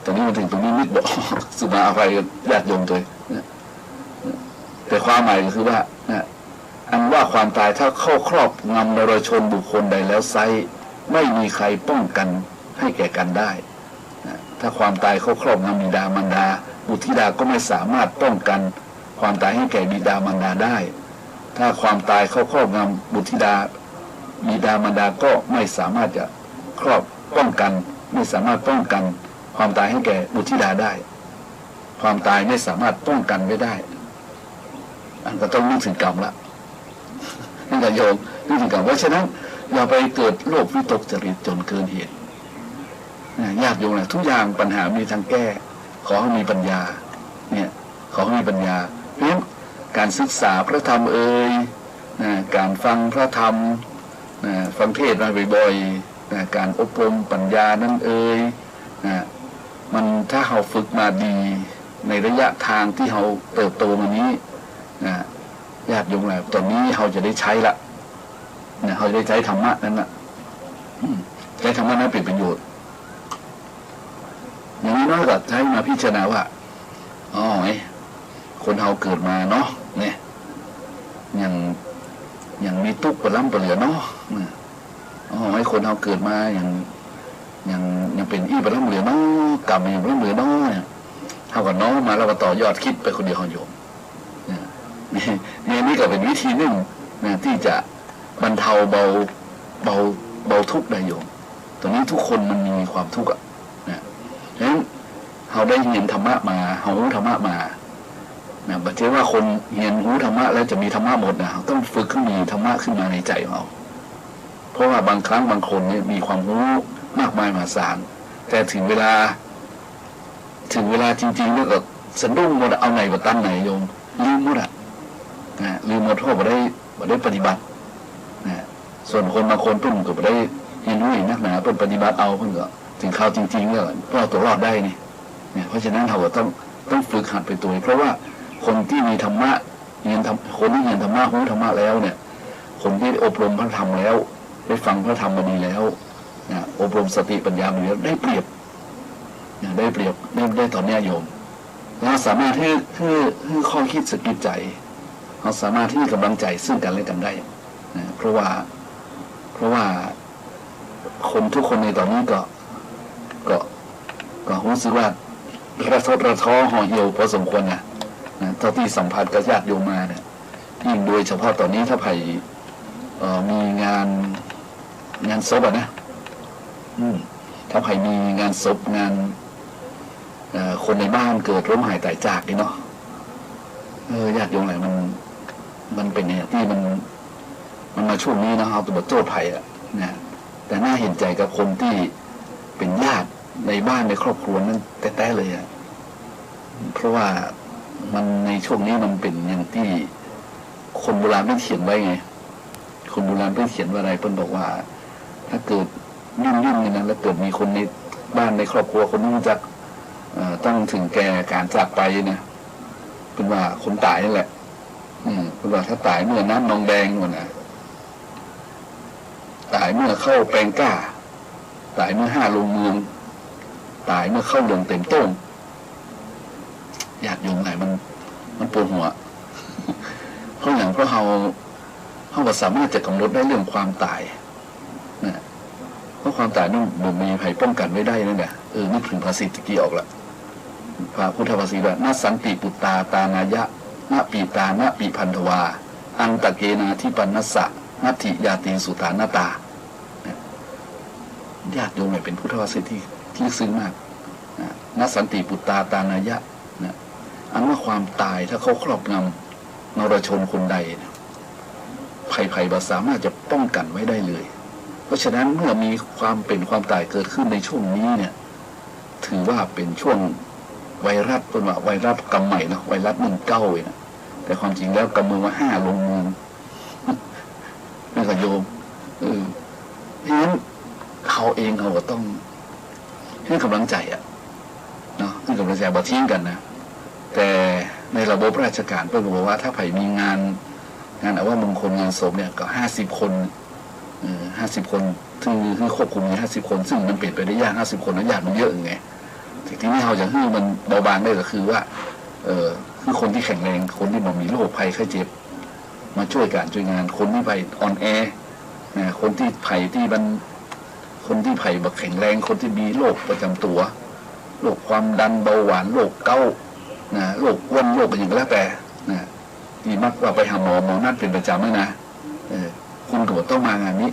ต๋อนนี้มาเถิงตรงนี้นึกบ่ออก สุมาอภัยญาติโยมตวยนะ แต่ความหมายก็คือว่านะ อันว่าความต๋ายถ้าเข้าครอบงำเนรชนบุคคลใดแล้วไซร้ ไม่มีใครป้องกันให้แก่กันได้ นะ ถ้าความต๋ายเข้าครอบงำบิดามารดา บุตรธิดาก็ไม่สามารถป้องกันความต๋ายให้แก่บิดามารดาได้ ถ้าความต๋ายเข้าครอบงำบุตรธิดา บิดามารดาก็ไม่สามารถจะครอบ ป้องกัน ไม่สามารถป้องกันความต๋ายให้แก่บุตรธิดาได้ ความต๋ายไม่สามารถป้องกันไว้ได้ อันก็ต้องนึกเถิงกรรมละ นี่ก็โยม นึกเถิงกรรม เพราะฉะนั้นอย่าไปเกิดโรควิตกจริตจนเกินเหตุ นะ ญาติโยมนะ ทุกอย่างปัญหามีทางแก้ ขอให้มีปัญญา เนี่ย ขอให้มีปัญญา เพราะฉะนั้นการศึกษาพระธรรมเอย นะ การฟังพระธรรม นะ ฟังเทศน์มาบ่อยๆ นะ การอบรมปัญญานั้นเอย นะ มันถ้าเฮาฝึกมาดีในระยะทางตี้เฮาเติบโตมานี้ นะ ญาติโยมหลาย ต๋อนนี้เฮาจะได้ใจ๊ละ นะ เฮาจะได้ใจ๊ธรรมะนั้นน่ะ อืม ใจ๊ธรรมะนั้นเป๋นประโยชน์ อย่างน้อยๆ ก็ใจ๊มาพิจารณาว่า อ๋อ ไอ้คนเฮาเกิดมาเนาะ เนี่ย ยัง ยังมีตุ๊กข์ปะล้ำปะเหลือเนาะ เนี่ย อ๋อ ไอ้คนเฮาเกิดมายัง ยัง ยังเป๋นอี้ปะล้ำเหลือเนาะ กรรมยังปะล้ำเหลือเนาะ เนี่ย เฮาก็น้อมมาแล้วก็ต่อยอดกึ๊ดไปคนเดียว โยม เนี่ย นี่ นี่ก็เป๋นวิธีนึ่งนะ ตี้จะบรรเทาเบา เบา เบาทุกข์ได้ โยม ต๋อนนี้ทุกคนมันมีความทุกข์อะ นะ ฉะนั้นเฮาได้เฮียนธรรมะมา เฮารู้ธรรมะมา นะ บ่ใจ้ว่าคนเฮียนรู้ธรรมะแล้วจะมีธรรมะหมดนะ เฮาต้องฝึกขึ้นมีธรรมะขึ้นมาในใจ๋ของเฮา เพราะว่าบางครั้งบางคนเนี่ยมีความรู้มากมายมหาศาล แต่เถิงเวลา เถิงเวลาจริงๆ แล้วก็สะดุ้งหมดอะ เอาไหนบ่ตันไหน โยม ลืมหมดอะ นะ ลืมหมด เพราะบ่ได้ บ่ได้ปฏิบัติ นะ ส่วนคนบางคนเปิ้นก็บ่ได้เฮียนรู้นักหนา เปิ้นปฏิบัติเอา เปิ้นก็เถิงคราวจริงๆ แล้วเปิ้นเอาตั๋วรอดได้นี่ นะ เพราะฉะนั้นเฮาก็ต้อง ต้องฝึกหัดไปตวย เพราะว่าคนตี้มีธรรมะ เฮียนธรรม คนตี้เฮียนธรรมะ รู้ธรรมะแล้วเนี่ย คนตี้อบรมพระธรรมแล้ว ได้ฟังพระธรรมมาดีแล้ว นะ อบรมสติปัญญามาดีแล้ว ได้เปรียบ นะ ได้เปรียบ ได้ ได้ต๋อนเนี้ย โยม เฮาสามารถหื้อ หื้อ หื้อข้อกึ๊ดสะกิดใจ๋ เฮาสามารถหื้อกำลังใจ๋ซึ่งกั๋นและกั๋นได้ นะ เพราะว่า เพราะว่าคนทุกคนในต๋อนนี้ก็ ก็ ก็รู้สึกว่าระทดระท้อห่อเหี่ยวพอสมควรนะ นะ เต้าตี้สัมผัสกับญาติโยมมาเนี่ย ยิ่งโดยเฉพาะต๋อนนี้ถ้าใผ เอ่อ มีงาน งานศพอะนะ อืม ถ้าใผมีงานศพ งาน เอ่อ คนในบ้านเกิดล้มหายต๋ายจากนี่เนาะ เออ ญาติโยมหลาย มัน มันเป๋นอย่างตี้มัน มันมาช่วงนี้เนาะ เฮาก็บ่โต้ษใผอะนะ แต่น่าเห็นใจ๋กับคนตี้เป๋นญาติในบ้านในครอบครัวนั้นแต๊ๆ เลยอะ เพราะว่ามัน ในช่วงนี้มันเป๋นอย่างตี้คนโบราณเปิ้นเขียนไว้ไง คนโบราณเปิ้นเขียนว่าอะไร เปิ้นบอกว่า ถ้าเกิดยุ่งๆ เนี่ยนะ แล้วเกิดมีคนในบ้านในครอบครัวคนนึ่งจัก เอ่อ ต้องเถิงแก่ก๋านจากไปนะ เปิ้นว่าคนต๋ายนั่นแหละ อืม เปิ้นว่าถ้าต๋ายเมื่อน้ำนองแดง ว่านะ ต๋ายเมื่อข้าวแปงก้า ต๋ายเมื่อห้าลงเมือง ต๋ายเมื่อข้าวเหลืองเต๋มโต้ง ญาติโยมหลาย มัน มันปวดหัว เพราะหยัง เพราะเฮา เฮาบ่สามารถจะกำหนดได้เรื่องความต๋าย นะ เพราะความต๋ายนั้นบ่มีใผป้องกั๋นไว้ได้นั่นแหละ เออ นึกเถิงภาษิตตะกี้ออกละ พระพุทธภาษิตว่า นะสันติปุตตาตานายะ นะปีตานะปิพันธวา อันตะเกนาธิปันนัสสะ นัตถิญาติสุตานาตา นะ ญาติโยมหลาย เป๋นพุทธภาษิตตี้ ตี้ลึกซึ้งมาก นะ นะสันติปุตตาตานายะ นะ อันว่าความต๋ายถ้าเข้าครอบงำเนรชนคนใดนะ ใผๆ บ่สามารถจะป้องกั๋นไว้ได้เลย เพราะฉะนั้นเมื่อมีความเป๋นความต๋ายเกิดขึ้นในช่วงนี้เนี่ย ถือว่าเป๋นช่วงไวรัส เปิ้นว่าไวรัสกำใหม่เนาะ ไวรัสนึ่งเก้าเองนะ แต่ความจริงแล้วกำเมืองว่าห้าลงเมือง นั่นก็โยม เออ เพราะฉะนั้นเฮาเองเฮาก็ต้องหื้อกำลังใจ๋อะ เนาะ หื้อกำลังใจ๋ บ่ทิ้งกั๋นนะ แต แต่ในระบบราชก๋านเปิ้นก็บอกว่าถ้าใผมีงาน งานอัปมงคลงานศพเนี่ยก็ห้าสิบคน เอ่อ ห้าสิบคน คือ คือควบคุมอยู่ห้าสิบคน ซึ่งมันเป๋นไปได้ยาก ห้าสิบคน แล้วญาติมันเยอะไง แต่ทีนี้เฮาจะหื้อมันเบาบางได้ก็คือว่า เอ่อ คือคนตี้แข็งแรง คนตี้บ่มีโรคภัยไข้เจ็บ มาจ้วยก๋านจ้วยงาน คนตี้ใผอ่อนแอ นะ คนตี้ใผตี้มัน คนตี้ใผบ่แข็งแรง คนตี้มีโรคประจ๋ำตั๋ว โรคความดัน เบาหวาน โรคเก๊าต์ นะ โรคอ้วน โรคอะหยังก็แล้วแต่ นะ ตี้มักว่าไปหาหมอ หมอนัดเป๋นประจ๋ำเลยนะ เออ คุณก็บ่ต้องมางานนี้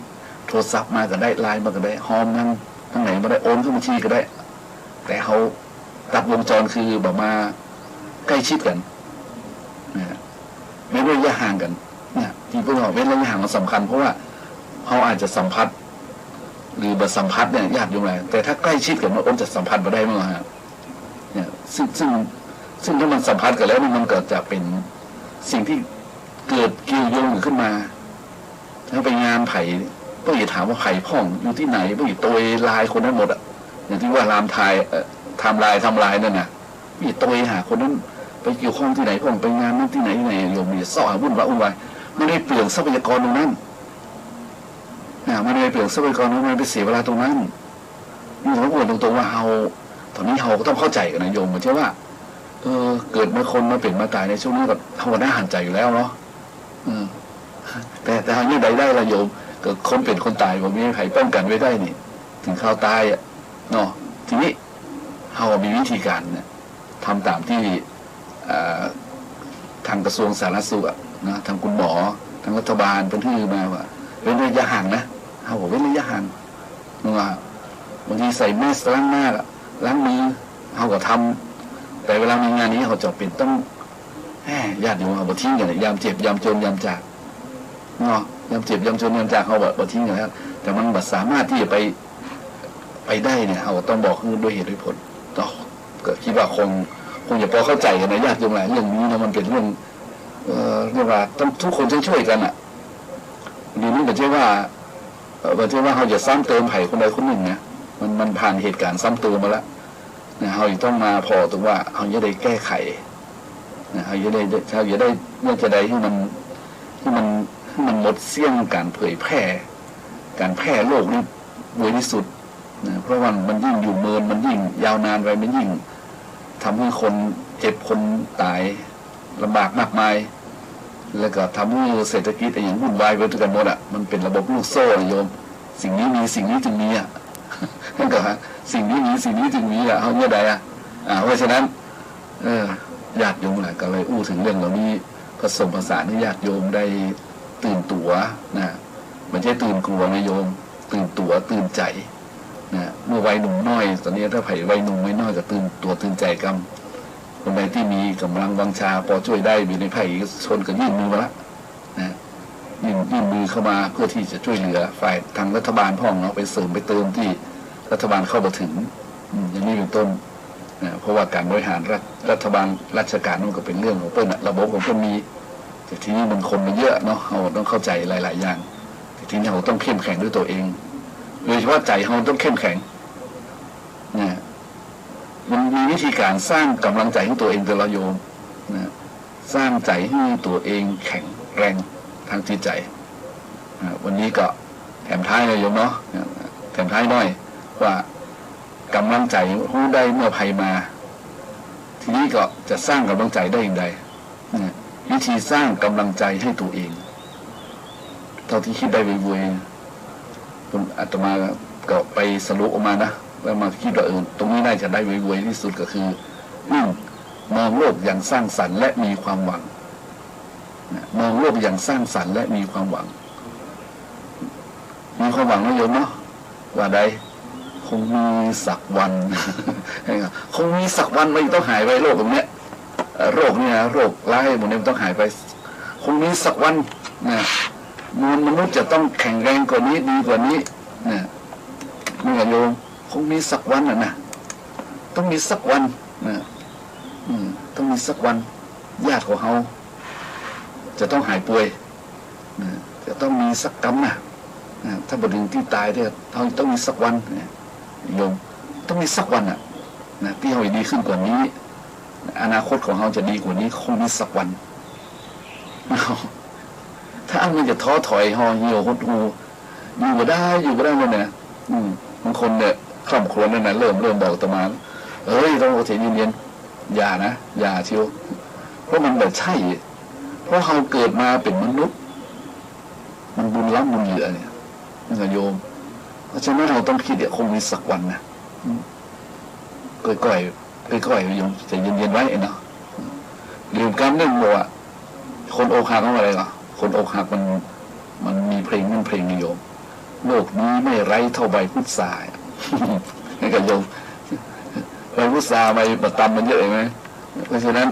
โทรศัพท์มาก็ได้ ไลน์มาก็ได้ ฮอมตัง ตังไหนมาได้ โอนเข้าบัญชีก็ได้ แต่เฮาตัดวงจรคือบ่มาใก้ชิดกั๋น นะ เว้นระยะห่างกั๋น เนี่ย ตี้เปิ้นว่าเว้นระยะห่างมันสำคัญ เพราะว่าเฮาอาจจะสัมผัส หรือบ่สัมผัสเนี่ย ญาติโยมหลาย แต่ถ้าใก้ชิดกั๋น มันอดจะสัมผัสบ่ได้มั้งฮะ เนี่ย ซึ่ง ซึ่ง ซึ่งถ้ามันสัมผัสกั๋นแล้วเนี่ย มันก็จะเป๋นสิ่งตี้เกิดเกี่ยวโยงกั๋นขึ้นมา ถ้าไปงานใผ เปิ้นจะถามว่าใผพ่อง อยู่ตี้ไหน เปิ้นจะโตยไลน์คนนั้นหมดอะ อย่างตี้ว่าไทม์ไลน์ เอ่อ ไทม์ไลน์ ไทม์ไลน์นั่นน่ะ เปิ้นจะโตยหาคนนั้น ไปเกี่ยวข้องตี้ไหนพ่อง ไปงานนั้นตี้ไหนตี้ไหน โยมจะเซาะหาวุ่นวาย วุ่นวาย มันได้เปลืองทรัพยากรตรงนั้น นะ มันได้เปลืองทรัพยากรตรงนั้น มันไปเสียเวลาตรงนั้น นี่ผมก็บอกตรงๆว่าเฮา ต๋อนนี้เฮาก็ต้องเข้าใจ๋กั๋นนะโยม บ่ใจ้ว่า เออ เกิดมาคนมาเป๋นมาต๋ายในช่วงนี้ก็เฮาก็น่าหันใจ๋อยู่แล้วเนาะ เออ แต่ แต่เฮาเยียะใดได้ล่ะโยม ก็คนเป๋นคนต๋าย บ่มีใผป้องกั๋นไว้ได้นี่ เถิงคราวต๋ายอะ เนาะ ทีนี้เฮามีวิธีก๋านเนี่ย ทำต๋ามตี้ เอ่อ ตางกระทรวงสาธารณสุขอะนะ ตางคุณหมอ ตางรัฐบาลเปิ้นหื้อมาว่า เว้นระยะห่างนะ เฮาก็เว้นระยะห่าง ว่าบางทีใส่แมสก์ล้างหน้า ล้างมือ เฮาก็ทำ แต่เวลามีงานนี้เฮาจ๋ำเป๋นต้อง แหม ญาติโยมเฮาบ่ทิ้งกั๋น ยามเจ็บ ยามจน ยามจาก เนาะ ยามเจ็บ ยามจน ยามจาก เฮาบ่ บ่ทิ้งกั๋นแล้ว แต่มันบ่สามารถตี้จะไป ไปได้เนี่ย เฮาก็ต้องบอกหื้อด้วยเหตุด้วยผล เนาะ ก็กึ๊ดว่าคง คงจะปอเข้าใจ๋กั๋นนะ ญาติโยมหลาย เรื่องนี้นะ มันเป๋นเรื่อง เอ่อ เรียกว่าต้องทุกคนต้องจ้วยกั๋นอะ เดี๋ยวนี้บ่ใจ้ว่า เอ่อ บ่ใจ้ว่าเฮาจะซ้ำเติมใผคนใดคนนึ่งนะ มัน มันผ่านเหตุก๋ารณ์ซ้ำเติมมาแล้ว นะ เฮาจะต้องมาผ่อตรงว่าเฮาจะได้แก้ไข นะ เฮาจะได้ เฮาจะได้ เมื่อจะได้หื้อมัน หื้อมัน หื้อมันหมดเสี้ยงก๋านเผยแพร่ ก๋านแพร่โรคนี้ไวตี้สุด นะ เพราะว่ามันยิ่งอยู่เมิน มันยิ่งยาวนานไป มันยิ่งทำหื้อคนเจ็บคนต๋าย ลำบากมากมาย แล้วก็ทำหื้อเศรษฐกิจอะหยังวุ่นวายไปตวยกั๋นหมดอะ มันเป๋นระบบลูกโซ่อะโยม สิ่งนี้มี สิ่งนี้จึงมีอะ นั่นก็ฮะ สิ่งนี้มี สิ่งนี้จึงมีอะ เฮาเยียะใดอะ อ่า เพราะฉะนั้น เออ ญาติโยมหลายก็เลยอู้เถิงเรื่องเหล่านี้ ผสมผสานหื้อญาติโยมได้ตื่นตั๋วนะ บ่ใจ้ตื่นกั๋วนะโยม ตื่นตั๋ว ตื่นใจ๋ นะ เมื่อวัยหนุ่มน้อย ต๋อนนี้ถ้าใผวัยหนุ่มวัยน้อยก็ตื่นตั๋วตื่นใจ๋กำ คนใดตี้มีก๋ำลังวังชาปอจ้วยได้ อยู่ในภาคเอกชนก็ยื่นมือมาละ นะ ยื่น ยื่นมือเข้ามาเพื่อตี้จะจ้วยเหลือฝ่ายตางรัฐบาลพ่องเนาะ ไปเสริมไปเติมตี้รัฐบาลเข้าบ่เถิง อืม อย่างนี้เป๋นต้น นะ เพราะว่าก๋านบริหารรัฐ รัฐบาลราชก๋านมันก็เป๋นเรื่องของเปิ้นอะ ระบบของเปิ้นมี แต่ทีนี้มันคนมันเยอะเนาะ เฮาต้องเข้าใจ๋หลายๆ อย่าง แต่ทีนี้เฮาต้องเข้มแข็งด้วยตั๋วเอง โดยเฉพาะใจ๋เฮาต้องเข้มแข็ง นะ มันมีวิธีก๋านสร้างก๋ำลังใจ๋หื้อตั๋วเองเต๊อะโยม นะ สร้างใจ๋หื้อตั๋วเองแข็งแรงตางจิตใจ๋ นะ วันนี้ก็แถมท้ายนะโยมเนาะ นะ แถมท้ายหน้อยว่าก๋ำลังใจ๋ฮู้ได้เมื่อภัยมา ทีนี้ก็จะสร้างก๋ำลังใจ๋ได้อย่างใด นะ วิธีสร้างก๋ำลังใจ๋หื้อตั๋วเอง เต้าตี้กึ๊ดได้เวยๆ อาตมาก็ไปสรุปออกมานะ แล้วมากึ๊ดว่า เออ ตรงนี้น่าจะได้เวยๆ ตี้สุดก็คือ นึ่ง มองโลกอย่างสร้างสรรค์และมีความหวัง นะ มองโลกอย่างสร้างสรรค์และมีความหวัง มีความหวังนะโยมเนาะ ว่าใด คงมีสักวัน คงมีสักวันมันต้องหายไป โรคตรงเนี้ย เอ่อ โรคเนี่ยนะ โรคร้ายหมู่นี้มันต้องหายไป คงมีสักวันนะ มวลมนุษย์จะต้องแข็งแรงกว่านี้ ดีกว่านี้นะ นี่แหละโยม คงมีสักวันน่ะนะ ต้องมีสักวันนะ อืม ต้องมีสักวัน ญาติของเฮาจะต้องหายป่วยนะ จะต้องมีสักกำนะ นะ ถ้าบ่เถิงตี้ต๋ายเต๊อะ เฮาต้องมีสักวันนะ โยม ต้องมีสักวันน่ะ นะ ตี้เฮาจะดีขึ้นกว่านี้ อนาคตของเฮาจะดีกว่านี้คงมีสักวัน ถ้าอั้นมันจะท้อถอย ห่อเหี่ยว หดหู่ อยู่บ่ได้ อยู่บ่ได้เลยนะ อืม บางคนเนี่ย คร่ำครวญแล้วนะ เริ่ม เริ่มบอกอาตมา เฮ้ย ต้องใจเย็นๆ อย่านะ อย่าเชียว เพราะมันบ่ใจ้ เพราะเฮาเกิดมาเป๋นมนุษย์ มันบุญล้ำบุญเหลือเนี่ย นะโยม เพราะฉะนั้นเฮาต้องกึ๊ดเนี่ย คงมีสักวันนะ อืม ก้อยๆ ก้อยๆ โยม ใจเย็นๆ ไว้เนาะ ลืมกำนึ่งบอกว่า คนอกหักมันว่าอะไรเหรอ คนอกหักมัน มันมีเพลง มันเพลงนิยม โลกนี้ไม่ไร้เท่าใบพุทรา นี่ก็โยม ใบพุทรา ใบบ่าตำมันเยอะเห็นไหม เพราะฉะนั้น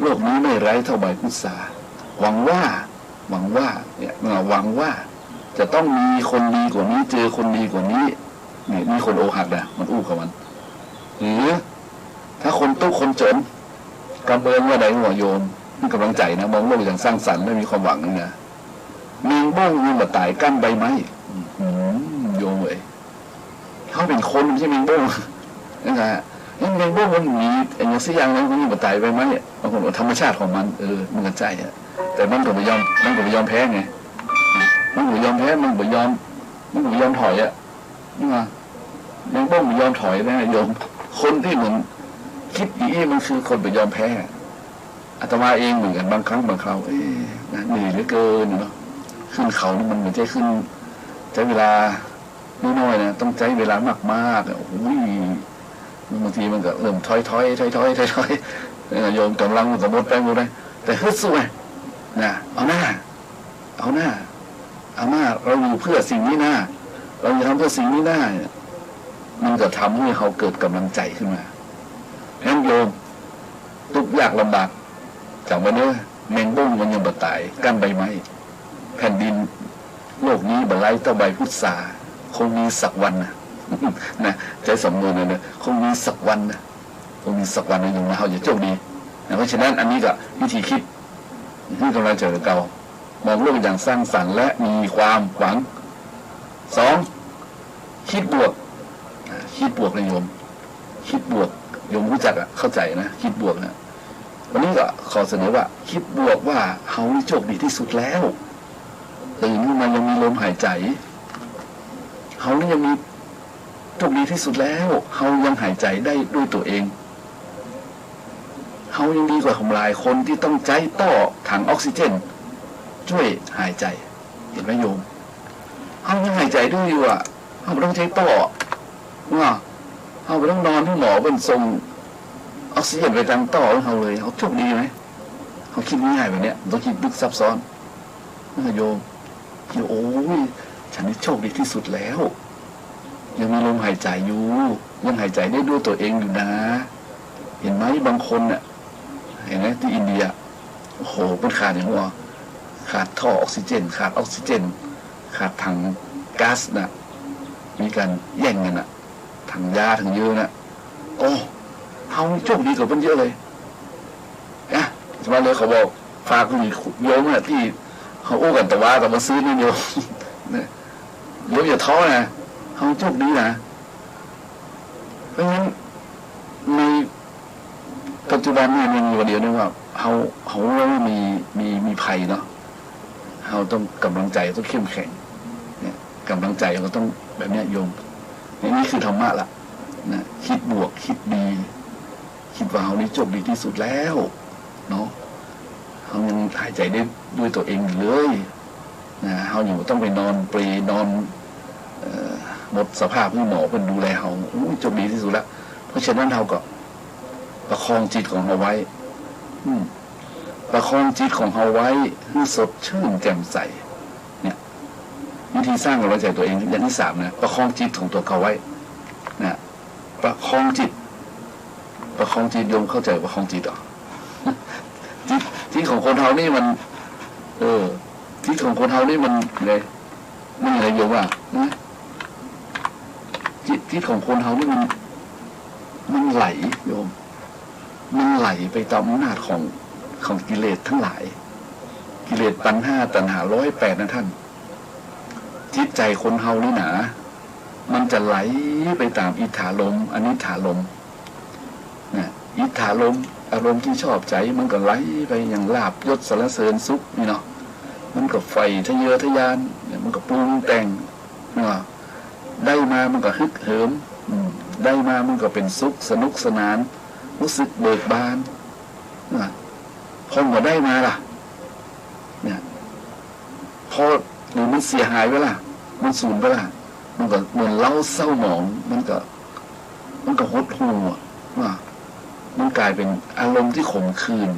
โลกนี้ไม่ไร้เท่าใบพุทรา หวังว่า หวังว่า เนี่ย หวังว่า จะต้องมีคนดีกว่านี้ เจอคนดีกว่านี้ นี่ นี่คนอกหักนะ มันอู้กับมัน หรือ ถ้าคนตุ๊กข์คนจ๋น กำเมินว่าใดหัวโยม มีก๋ำลังใจ๋นะ มองโลกอย่างสร้างสรรค์และมีความหวังนี่นะ แมงบ้งยังบ่ต๋ายกั้นใบไม้ อืม โยมเอ๋ย เฮาเป๋นคน บ่ใจ้แมงบ้ง นะฮะ นี่แมงบ้งมันมีอะหยังสักอย่างนะ มันยังบ่ต๋ายใบไม้อะ บางคนบอกธรรมชาติของมัน เออ มันก็ใจ้อะ แต่มันก็บ่ยอม มันก็บ่ยอมแพ้ไง มันก็บ่ยอมแพ้ มันก็บ่ยอม มันก็บ่ยอมถอยอะ นี่ว่า แมงบ้งบ่ยอมถอยนะโยม คนตี้เหมือนกึ๊ดอย่างอี้มันคือคนบ่ยอมแพ้ อาตมาเองเหมือนกั๋น บางครั้งบางคราว เอ๊ะ นะ เหนื่อยเหลือเกินเนาะ ขึ้นเขานี่มันบ่ใจ้ขึ้น ใจ๊เวลาน้อยๆ นะ ต้องใจ๊เวลามากๆ อะ โอ้โห บางทีมันก็เริ่มถอยๆ ถอยๆ ถอยๆ เออ โยม ก๋ำลังมันก็หมดไปหมดไป แต่ฮึดสู้ไง นะ เอาหน้า เอาหน้า เอาหน้า เราอยู่เพื่อสิ่งนี้นะ เราจะทำเพื่อสิ่งนี้นะ มันก็ทำหื้อเฮาเกิดก๋ำลังใจ๋ขึ้นมา ฉะนั้นโยม ตุ๊กข์ยากลำบาก จ๋ำไว้เน้อ แมงบ้งมันยังบ่ต๋ายกั้นใบไม้ แผ่นดินโลกนี้บ่ไร้เต้าใบพุทรา คงมีสักวันนะ นะ ใจ๊สำนวนเลยนะ คงมีสักวันนะ คงมีสักวันนะโยมนะ เฮาจะโชคดีนะ เพราะฉะนั้นอันนี้ก็วิธีกึ๊ด หื้อกำลังใจ๋กับเก่า มองโลกอย่างสร้างสรรค์และมีความหวัง สอง กึ๊ดบวก อ่า กึ๊ดบวกนะโยม กึ๊ดบวก โยมฮู้จักอะ เข้าใจ๋นะ กึ๊ดบวกนะ วันนี้ก็ขอเสนอว่ากึ๊ดบวกว่าเฮานี่โชคดีตี้สุดแล้ว ตื่นขึ้นมายังมีลมหายใจ๋ เฮานี่ยังมี โชคดีตี้สุดแล้ว เฮายังหายใจ๋ได้ด้วยตั๋วเอง เฮายังดีกว่าหลายคนตี้ต้องใจ๊ต้อถังออกซิเจนจ้วยหายใจ๋ หันก่อโยม เฮายังหายใจ๋ได้อยู่อะ เฮาบ่ต้องใจ๊ต้อ ว่า เฮาบ่ต้องนอนหื้อหมอเปิ้นส่งออกซิเจนไปตางต้อหื้อเฮาเลย เฮาโชคดีไหม เฮากึ๊ดง่ายๆ แบบเนี้ย บ่ต้องกึ๊ดลึกซับซ้อน นะโยม โอ้ย ฉันนี่โชคดีตี้สุดแล้ว ยังมีลมหายใจ๋อยู่ ยังหายใจ๋ได้ด้วยตั๋วเองอยู่นะ หันก่อ บางคนน่ะ หันก่อ ตี้อินเดีย โอ้โห เปิ้นขาดอะหยังวะ ขาดท่อออกซิเจน ขาดออกซิเจน ขาดถังก๊าซน่ะ มีก๋านแย่งกั๋นน่ะ ถังยา ถังเยือน่ะ โอ้ เฮานี่โชคดีกว่าเปิ้นเยอะเลย นะ จะว่าเลยเขาบอก ฝากไปถึงโยมน่ะ ตี้เฮาอู้กั๋นตะวาตะวาซืนนี่โยม นะ โยมอย่าท้อนะ เฮาโชคดีนะ เพราะฉะนั้นในปัจจุบันนี่มันมีวันเดียวนี่ว่า เฮา เฮารู้ว่ามี มี มีภัยเนาะ เฮาต้องกำลังใจ๋ต้องเข้มแข็ง เนี่ย กำลังใจ๋เฮาต้องแบบเนี้ยโยม เนี่ย นี่คือธรรมะละ นะ กึ๊ดบวก กึ๊ดดี กึ๊ดว่าเฮานี่โชคดีตี้สุดแล้ว เนาะ เฮายังหายใจ๋ได้ด้วยตั๋วเองอยู่เลย นะ เฮายังบ่ต้องไปนอนเปลนอน เอ่อ หมดสภาพหื้อหมอเปิ้นดูแลเฮา โอ้ย โชคดีตี้สุดละ เพราะฉะนั้นเฮาก็ประคองจิตของเฮาไว้ อืม ประคองจิตของเฮาไว้หื้อสดชื่นแจ่มใส เนี่ย วิธีสร้างก๋ำลังใจ๋ตั๋วเองอย่างตี้สามนะ ประคองจิตของตั๋วเก่าไว้ นะ ประคองจิต ประคองจิต โยมเข้าใจ๋ประคองจิตเหรอ จิต จิตของคนเฮานี่มัน เออ จิตของคนเฮานี่มันไง มันไงโยมว่า นะ จิต จิตของคนเฮานี่มัน มันไหลโยม มันไหลไปต๋ามอำนาจของ ของกิเลสตังหลาย กิเลสปัณหา ตัณหาร้อยแปดนะท่าน จิตใจ๋คนเฮานี่นะ มันจะไหลไปต๋ามอิทธารมณ์ อนิทธารมณ์ นะ อิทธารมณ์ อารมณ์ตี้ชอบใจ๋มันก็ไหลไปอย่างลาภยศสรรเสริญสุขนี่เนาะ มันก็ใฝ่ทะเยอทะยาน เนี่ย มันก็ปรุงแต่ง เนาะ ได้มามันก็ฮึกเหิม อืม ได้มามันก็เป๋นสุข สนุกสนาน ฮู้สึกเบิกบาน นะ พอบ่ได้มาล่ะ เนี่ย พอ หรือมันเสียหายไปล่ะ มันสูญไปล่ะ มันก็เหมือนเร้าเศร้าหมอง มันก็ มันก็หดหู่อะ ว่า มันก๋ายเป๋นอารมณ์ตี้ขมขื่น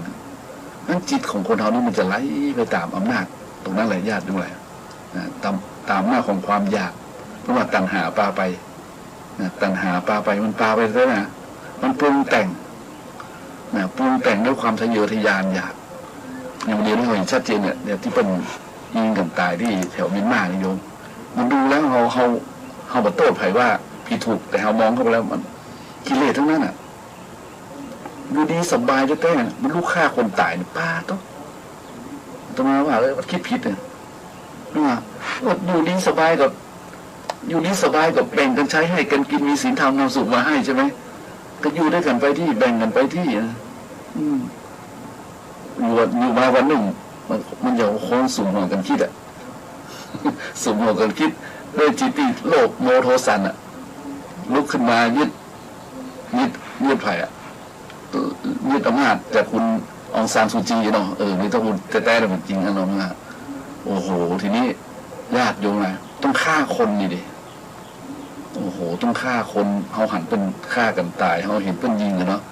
นั้นจิตของคนเฮานี่มันจะไหลไปต๋ามอำนาจตรงนั้นแหละ ญาติโยม นะ ต๋าม ต๋ามอำนาจของความอยาก เพราะว่าตัณหาปาไป นะ ตัณหาปาไป มันปาไปแล้วนะ มันปรุงแต่ง นะ ปรุงแต่งด้วยความทะเยอทะยานอยาก อย่างเดียวนี้เฮาเห็นชัดเจนเนี่ย เนี่ยตี้เปิ้นยิงกั๋นต๋ายตี้แถวเมียนมานี่โยม มันดูแล้วเฮา เฮา เฮาบ่โต้ษใผว่าผิดถูก แต่เฮามองเข้าไปแล้วมันกิเลสตังนั้นน่ะ อยู่ดีสบายแต๊ๆ มันลุกฆ่าคนต๋ายนี่ ปาดโธ่ อาตมาว่า เอ้ย มันกึ๊ดผิดเนี่ย ว่า ว่าอยู่ดีสบายก็ อยู่ดีสบายก็แบ่งกั๋นใช้ หื้อกั๋นกิ๋น มีศีลธรรมนำสุขมาหื้อใจ้ไหม ก็อยู่ตวยกั๋นไปตี้ แบ่งกั๋นไปตี้ อืม อยู่ อยู่มาวันนึ่ง มัน มันจะคงสุมหัวกั๋นกึ๊ดอะ สุมหัวกั๋นกึ๊ด ด้วยจิตตี้โลภโมโทสันอะ ลุกขึ้นมายึด ยึด ยึดใผอะ ยึดอำนาจจากคุณอองซานซูจีเนาะ เออ นี่ถ้าพูดแต๊ๆ แล้วมันจริงนะเนาะ โอ้โห ทีนี้ญาติโยมนะ ต้องฆ่าคนนี่ดิ โอ้โห ต้องฆ่าคน เฮาหันเปิ้นฆ่ากั๋นต๋าย เฮาเห็นเปิ้นยิงกั๋นเนาะ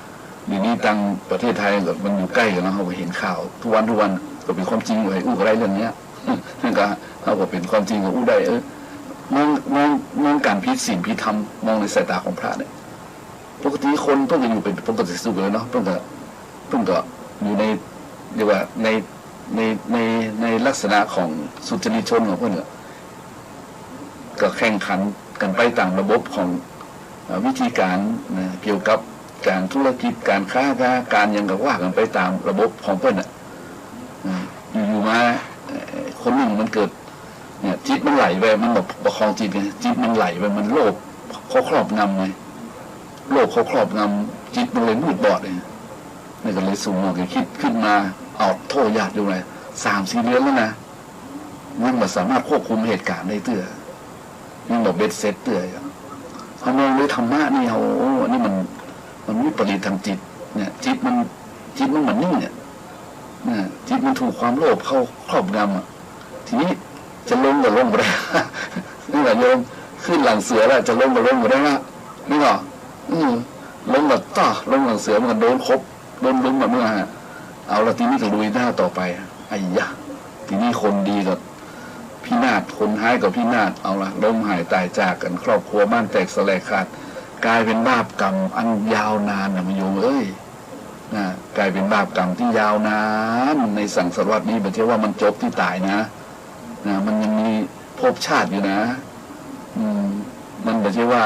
เดี๋ยวนี้ตางประเทศไทยก็มันอยู่ใก้กั๋นเนาะ เฮาก็เห็นข่าวกู้วันกู้วัน ก็เป๋นความจริงอยู่ ใผอู้ก็ได้เรื่องเนี้ย ก็ เฮาก็เป๋นความจริงก็อู้ได้ เออ มอง มอง มองก๋านผิดศีลผิดธรรม มองในสายต๋าของพระเนี่ย ปกติคนเปิ้นก็อยู่เป๋นปกติสุขเลยเนาะ เปิ้นก็ เปิ้นก็อยู่ใน เรียกว่าใน ใน ใน ในลักษณะของสุจริตชนของเปิ้นก็ ก็แข่งขันกั๋นไปต๋ามระบบของ เอ่อ วิธีก๋านนะ เกี่ยวกับก๋านธุรกิจ ก๋านค้า ก๋านหยังก็ว่ากั๋นไปต๋ามระบบของเปิ้นน่ะ อืม อยู่ๆ มา เอ่อ คนนึ่งมันเกิด เนี่ย จิตมันไหลไป มันบ่ประคองจิตไง จิตมันไหลไป มันโลภเข้าครอบงำไง โลภเข้าครอบงำ จิตมันเลยมืดบอดไง นี่ก็เลยสุมหัวกั๋นกึ๊ดขึ้นมา เอาโธ่ ญาติโยมเอ๋ย สามสี่เดือนแล้วนะ ยังบ่สามารถควบคุมเหตุก๋ารณ์ได้เตื้อ ยังบ่เบ็ดเสร็จเตื้อ เฮามองโดยธรรมะนี่ เฮา โอ้ อันนี้มัน มันวิปริตทางจิต เนี่ย จิตมัน จิตมันบ่นิ่งอะ เนี่ย จิตมันถูกความโลภเข้าครอบงำอะ ทีนี้จะลงก็ลงบ่ได้ นี่แหละโยม ขึ้นหลังเสือแล้ว จะลงก็ลงบ่ได้ละ นี่เหรอ อืม ลงก็ต้อ ลงหลังเสือมันก็โดนขบ โดนลุมแบบนี้ฮะ เอาละ ทีนี้ก็ลุยหน้าต่อไป ไอ้ยะ ทีนี้คนดีก็พินาศ คนฮ้ายก็พินาศ เอาละ ล้มหายตายจากกั๋น ครอบครัวบ้านแตกสลายขาด ก๋ายเป๋นบาปกรรมอันยาวนานนะ โยมเอ๋ย นะ ก๋ายเป๋นบาปกรรมตี้ยาวนาน ในสังสารวัฏนี้ บ่ใจ้ว่ามันจบตี้ต๋ายนะ นะ มันยังมีภพชาติอยู่นะ อืม มันบ่ใจ้ว่า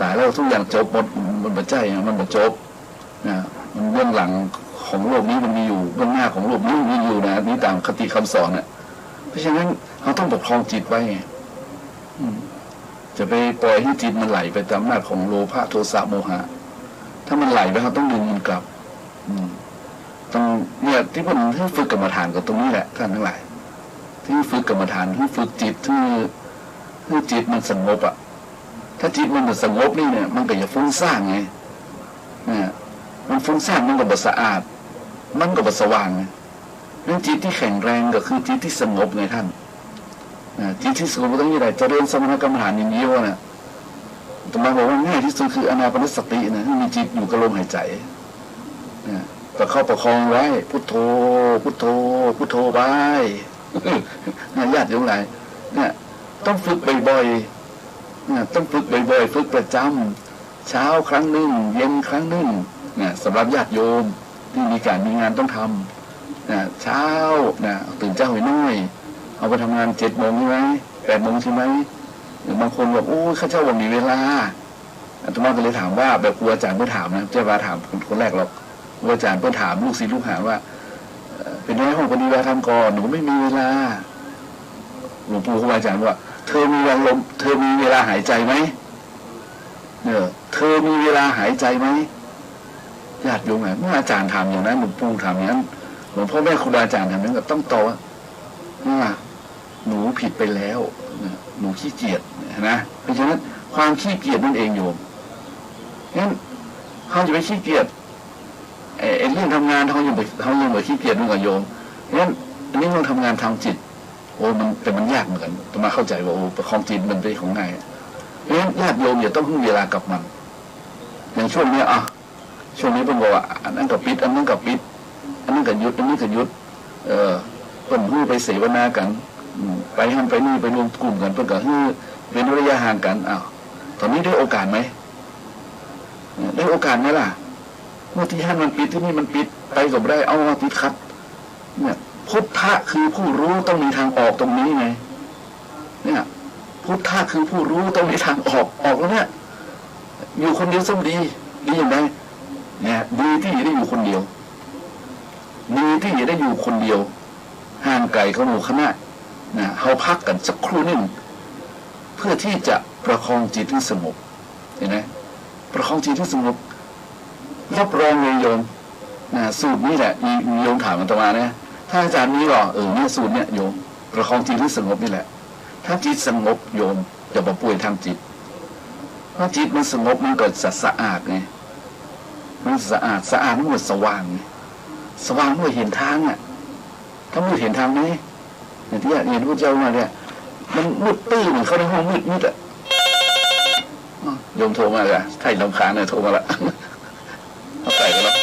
ต๋ายแล้วทุกอย่างจบหมด มันบ่ใจ้อะ มันบ่จบ นะ มันเบื้องหลังของโลกนี้มันมีอยู่ เบื้องหน้าของโลกนี้มันมีอยู่นะ นี่ต๋ามคติคำสอนน่ะ เพราะฉะนั้นเฮาต้องประคองจิตไว้ไง อืม จะไปปล่อยหื้อจิตมันไหลไปต๋ามอำนาจของโลภะ โทสะ โมหะ ถ้ามันไหลไป เฮาต้องดึงมันกลับ อืม ต้อง เนี่ย ตี้เปิ้นหื้อฝึกกรรมฐานก็ตรงนี้แหละ ท่านตังหลาย ตี้ฝึกกรรมฐาน หื้อฝึกจิต หื้อ หื้อจิตมันสงบอะ ถ้าจิตมันบ่สงบนี่เนี่ย มันก็จะฟุ้งซ่านไง เนี่ย มันฟุ้งซ่าน มันก็บ่สะอาด มันก็บ่สว่างไง นั้นจิตตี้แข็งแรงก็คือจิตตี้สงบไงท่าน นะ จิตตี้สงบต้องอย่างไร เจริญสมถกรรมฐานอย่างเดียวน่ะ อาตมาบอกว่าง่ายที่สุดคืออานาปานสตินะ หื้อมีจิตอยู่กับลมหายใจ๋ นะ ประคับประคองไว้ พุทโธ พุทโธ พุทโธไป นะ ญาติโยมหลาย เนี่ย ต้องฝึกบ่อยๆ นะ ต้องฝึกบ่อยๆ ฝึกประจำ เช้าครั้งนึ่ง เย็นครั้งนึ่ง นะ สำหรับญาติโยมตี้มีก๋านมีงานต้องทำ นะ เช้า นะ ตื่นเจ๊าหน่อย เอาไปทำงานเจ็ดโมงใจ้ไหม แปดโมงใจ้ไหม หรือบางคนบอก โอ้ย ข้าเจ้าบ่มีเวลา อาตมาก็เลยถามว่า แบบครูอาจ๋ารย์เปิ้นถามนะ บ่ใจ้ว่าถามคน คนแรกหรอก ครูอาจ๋ารย์เปิ้นถามลูกศิษย์ลูกหาว่า เอ่อ เป๋นไงห้องปฏิบัติธรรมก่อ หนูไม่มีเวลา หลวงปู่ครูอาจ๋ารย์ว่า เธอมีเวลาลม เธอมีเวลาหายใจไหม เออ เธอมีเวลาหายใจไหม ญาติโยมอะ เมื่ออาจ๋ารย์ถามอย่างนั้น หลวงปู่ถามอย่างนั้น หลวงพ่อแม่ครูบาอาจ๋ารย์ถามอย่างนั้น ก็ต้องตอบว่า อ่า หนูผิดไปแล้วนะ หนูขี้เกียจนะ เพราะฉะนั้นความขี้เกียจนั่นเองโยม งั้นเฮาจะไปขี้เกียจ ไอ้ ไอ้เรื่องทำงานเฮายังบ่ เฮายังบ่ขี้เกียจมันก่อโยม งั้นอันนี้เฮาทำงานทางจิต โอ้ มัน แต่มันยากเหมือนกั๋น อาตมาเข้าใจ๋ว่า โอ้ ประคองจิตมันบ่ใจ้ของง่าย เพราะฉะนั้นญาติโยมอย่าต้องหื้อเวลากับมัน อย่างช่วงเนี้ย อ่ะ ช่วงนี้เปิ้นก็ว่า อันนั้นก็ปิด อันนั้นก็ปิด อันนั้นก็หยุด อันนี้ก็หยุด เออ เปิ้นหื้อไปเสวนากั๋น อืม ไปหั้นไปนี่ ไปรวมกลุ่มกั๋น เปิ้นก็หื้อเว้นระยะห่างกั๋น อ้าว ต๋อนนี้ได้โอกาสไหม ได้โอกาสไหมล่ะ เมื่อตี้หั้นมันปิด ตี้นี่มันปิด ไปก็บ่ได้ เอา ติดขัด เนี่ย พุทธะคือผู้รู้ ต้องมีทางออกตรงนี้ไง เนี่ย พุทธะคือผู้รู้ ต้องมีทางออก ออกแล้วเนี่ย อยู่คนเดียวซ้ำดี ดีอย่างใด เนี่ย ดีตี้ได้อยู่คนเดียว ดีตี้ได้อยู่คนเดียว ห่างไก๋กับหมู่คณะ นะ เฮาพักกั๋นสักครู่นึ่ง เพื่อตี้จะประคองจิตหื้อสงบ หันก่อ ประคองจิตหื้อสงบ รับรองเลยโยม นะ สูตรนี้แหละ มี มีโยมถามอาตมานะ ถ้าอาจ๋ารย์มีก่อ เออ เนี่ย สูตรเนี่ยโยม ประคองจิตหื้อสงบนี่แหละ ถ้าจิตสงบโยมจะบ่ป่วยตางจิต เพราะจิตมันสงบมันก็จะสะอาดไง มันสะอาด สะอาดมันก็สว่างไง สว่างมันก็หันตางอะ ถ้ามืดหันตางไหม อย่างตี้เห็นพระเจ้าว่าเนี่ย มันมืดตื้อเหมือนเข้าในห้องมืดๆ อะ อ้าว โยมโทรมาละ ถ้าลำคาญเนี่ยโทรมาละ เอาใส่กันแล้ว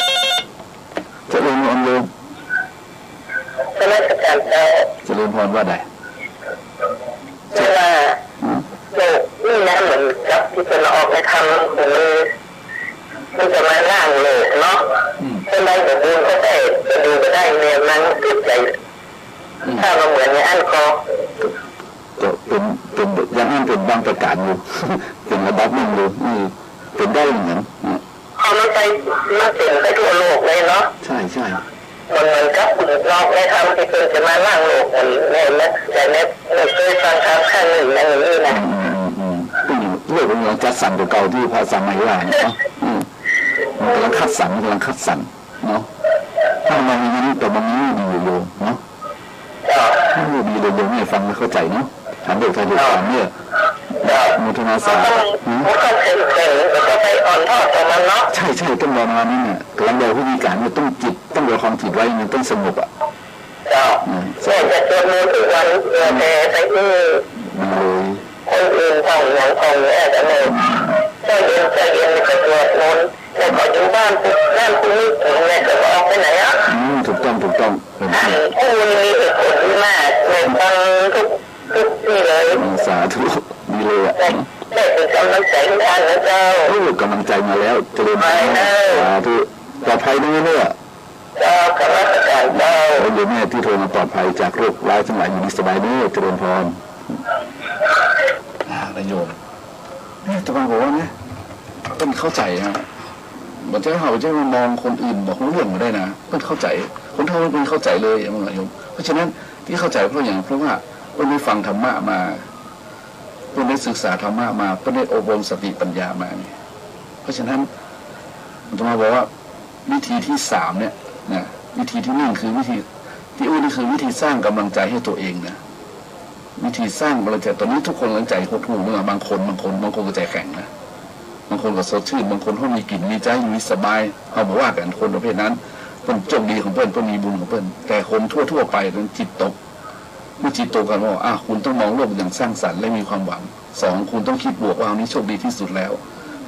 เจริญพรโยม นมัสการเจ้า เจริญพร ว่าใด เจ้าว่า อืม โลกนี่นะ เหมือนกับตี้เปิ้นออกในธรรม มัน มันจะมาล้างโลกเนาะ อืม คนใดบ่บุญก็ได้ จะดูก็ได้เนี่ย มันกึ๊ดใจ อืม ถ้าว่าเหมือนอย่างอั้นก็ ก็เป๋น เป๋นอย่างอั้นเป๋นบางประการอยู่ เป๋นระดับนึ่งอยู่ อืม เป๋นได้เหมือนกั๋น อืม เพราะมันไป มันเป๋นไปทั่วโลกเลยเนาะ ใช่ ใช่ เหมือน เหมือนกับกลุ่มนอกในธรรมตี้เปิ้นจะมาล้างโลก เหมือนใน ใน ใน ใน ในเคยฟังธรรมครั้งนึ่งอย่างนี้นะ อืม อืม อืม อืม ซึ่งโลกมันกำลังจัดสรรกว่าเก่าตี้พระสมัยว่าเนาะ อืม มันกำลังคัดสรร มันกำลังคัดสรร เนาะ ถ้ามันมีนิด แต่มันมีดีอยู่เนาะ เจ้า มันมีดีอยู่ เนี่ย ฟังแล้วเข้าใจ๋เนาะ ถามเด็กไทยเด็กสามเนี่ย เจ้า โมทนาสาธุ มันต้อง หืม มันต้องเข้มแข็ง แล้วก็ไปอ่อนทอดกับมันเนาะ ใช่ ใช่ ต้องประมาณนั้นน่ะ กำลังเดาผู้มีการเนี่ยต้องจิต ต้องประคองจิตไว้ มันต้องสงบอะ เจ้า อืม เนี่ยจะสวดมนต์ทุกวัน เออ แต่ไป อืม มันเลย คนอื่นท่องหยังท่องแหน่ก็เลย เช้าเย็น เช้าเย็นก็สวดมนต์ แล้วก็อยู่บ้านปุ๊บ บ้านปุ๊บ เนี่ยก็บ่ออกไปไหนอะ อืม ถูกต้อง ถูกต้อง เห็นไหม อันผู้มีเหตุผลดีมาก เลยฟังทุก ทุกที่เลย อืม สาธุ ดีเลยอะ ได้ ได้เป๋นกำลังใจ๋หื้อต้านนะเจ้า โอ้ กำลังใจ๋มาแล้ว เจริญพร ไปแล้ว สาธุ ปลอดภัยนะเนี่ย เจ้า นมัสการเจ้า โอ้ โยมแม่ตี้โทรมาปลอดภัยจากโรคร้ายตังหลาย อยู่ดีสบายเน่อ เจริญพร อ่า นะโยม เนี่ย อาตมาบอกว่านะ เปิ้นเข้าใจ๋ฮะ บ่ใจ้เฮา บ่ใจ้มามองคนอื่นบ่ฮู้เรื่องบ่ได้นะ เปิ้นเข้าใจ๋ คนเฒ่าเปิ้นเข้าใจ๋เลย ว่าไงโยม เพราะฉะนั้นตี้เข้าใจ๋เพราะหยัง เพราะว่าเปิ้นได้ฟังธรรมะมา เปิ้นได้ศึกษาธรรมะมา เปิ้นได้อบรมสติปัญญามาไง เพราะฉะนั้น อาตมาบอกว่า วิธีตี้สามเนี่ยนะ วิธีตี้นึ่งคือวิธี ตี้อู้นี่คือวิธีสร้างกำลังใจ๋หื้อตั๋วเองนะ วิธีสร้างกำลังใจ๋ ต๋อนนี้ทุกคนกำลังใจ๋หดหู่เนาะ บางคน บางคน บางคนก็ใจ๋แข็งนะ บางคนก็สดชื่น บางคนก็มีกิ๋นมีใจ๊ อยู่สบาย เฮาบ่ว่ากั๋น คนประเภทนั้น เปิ้นโชคดีของเปิ้น เปิ้นมีบุญของเปิ้น แต่คนทั่วๆ ไปนั้นจิตตก เมื่อจิตตกกันว่า อ่ะ คุณต้องมองโลกอย่างสร้างสรรค์และมีความหวัง สอง คุณต้องคิดบวกว่าอันนี้โชคดีที่สุดแล้ว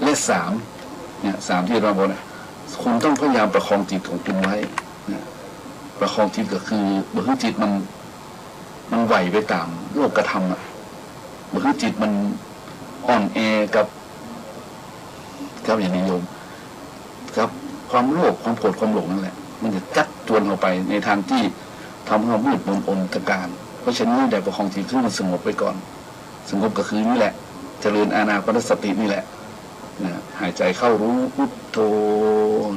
และสาม เนี่ย สามที่อาตมาบอกเนี่ย คุณต้องพยายามประคองจิตของคุณไว้ เนี่ย ประคองจิตก็คือบ่หื้อจิตมัน มันไหวไปต๋ามโลกธรรมอะ บ่หื้อจิตมันอ่อนแอกับ กับอย่างนี้โยม กับความโลภ ความโกรธ ความหลงนั่นแหละ มันจะจั๊กจวนเฮาไปในทางตี้ทำหื้อเฮามืดมนอนธการ เพราะฉะนั้นได้ประคองจิตหื้อมันสงบไว้ก่อน สงบก็คือนี่แหละ เจริญอานาปานสตินี่แหละ นะ หายใจ๋เข้ารู้พุทโธ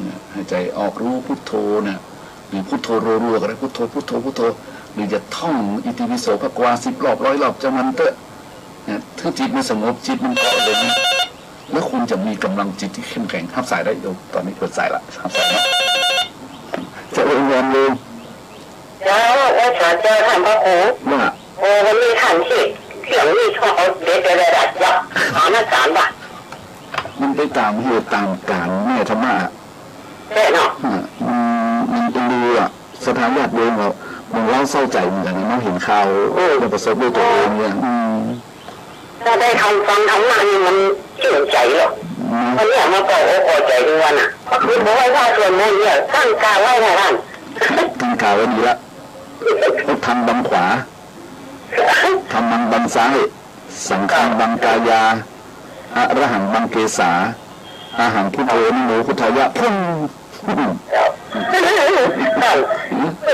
นะ หายใจ๋ออกรู้พุทโธ นะ หรือพุทโธรัวๆ ก็ได้ พุทโธ พุทโธ พุทโธ หรือจะท่องอิติปิโสภควาสิบรอบ ร้อยรอบ จ้างมันเต๊อะ นะ ถ้าจิตมันสงบ จิตมันเกาะเลยนะ แล้วคุณจะมีก๋ำลังจิตตี้เข้มแข็ง ฮับสายได้ โยม ต๋อนนี้เปิดสายละ ฮับสายนะ เจริญพรโยม เจ้า ไหว้สาเจ้าต้านพระครู ว่า โอ้ วันนี้ต้านเทศน์เสียงนี่ เขาเอาเด็ดๆๆๆ หามาสานบ่า มันไปต๋ามเหตุต๋ามก๋ารณ์แม่ธรรมะ แน่เนาะ อ่ะ มัน มันเอ็นดูอะ ศรัทธาญาติโยมอะ บางเล่าเศร้าใจ๋เหมือนกั๋นนะ เนาะ หันข่าว อืม ได้ประสบด้วยตั๋วเองเนี่ย อืม ถ้าได้ฟังธรรมะนี่มันจื้นใจ๋เนาะ อืม วันนี้มาเป่าอกเป่าใจ๋ตึงวันอะ ก็คือบ่ไหว้พระสวดมนต์เนี่ย ตั้งกาไว้นะต้าน ตั้งกาไว้ดีละ พุทธังบังขวา ธัมมังบังซ้าย สังฆังบังกายา อะระหังบังเกสา อะหังพุทโธนะโมพุทธายะ พุ้ง เจ้า ต้าน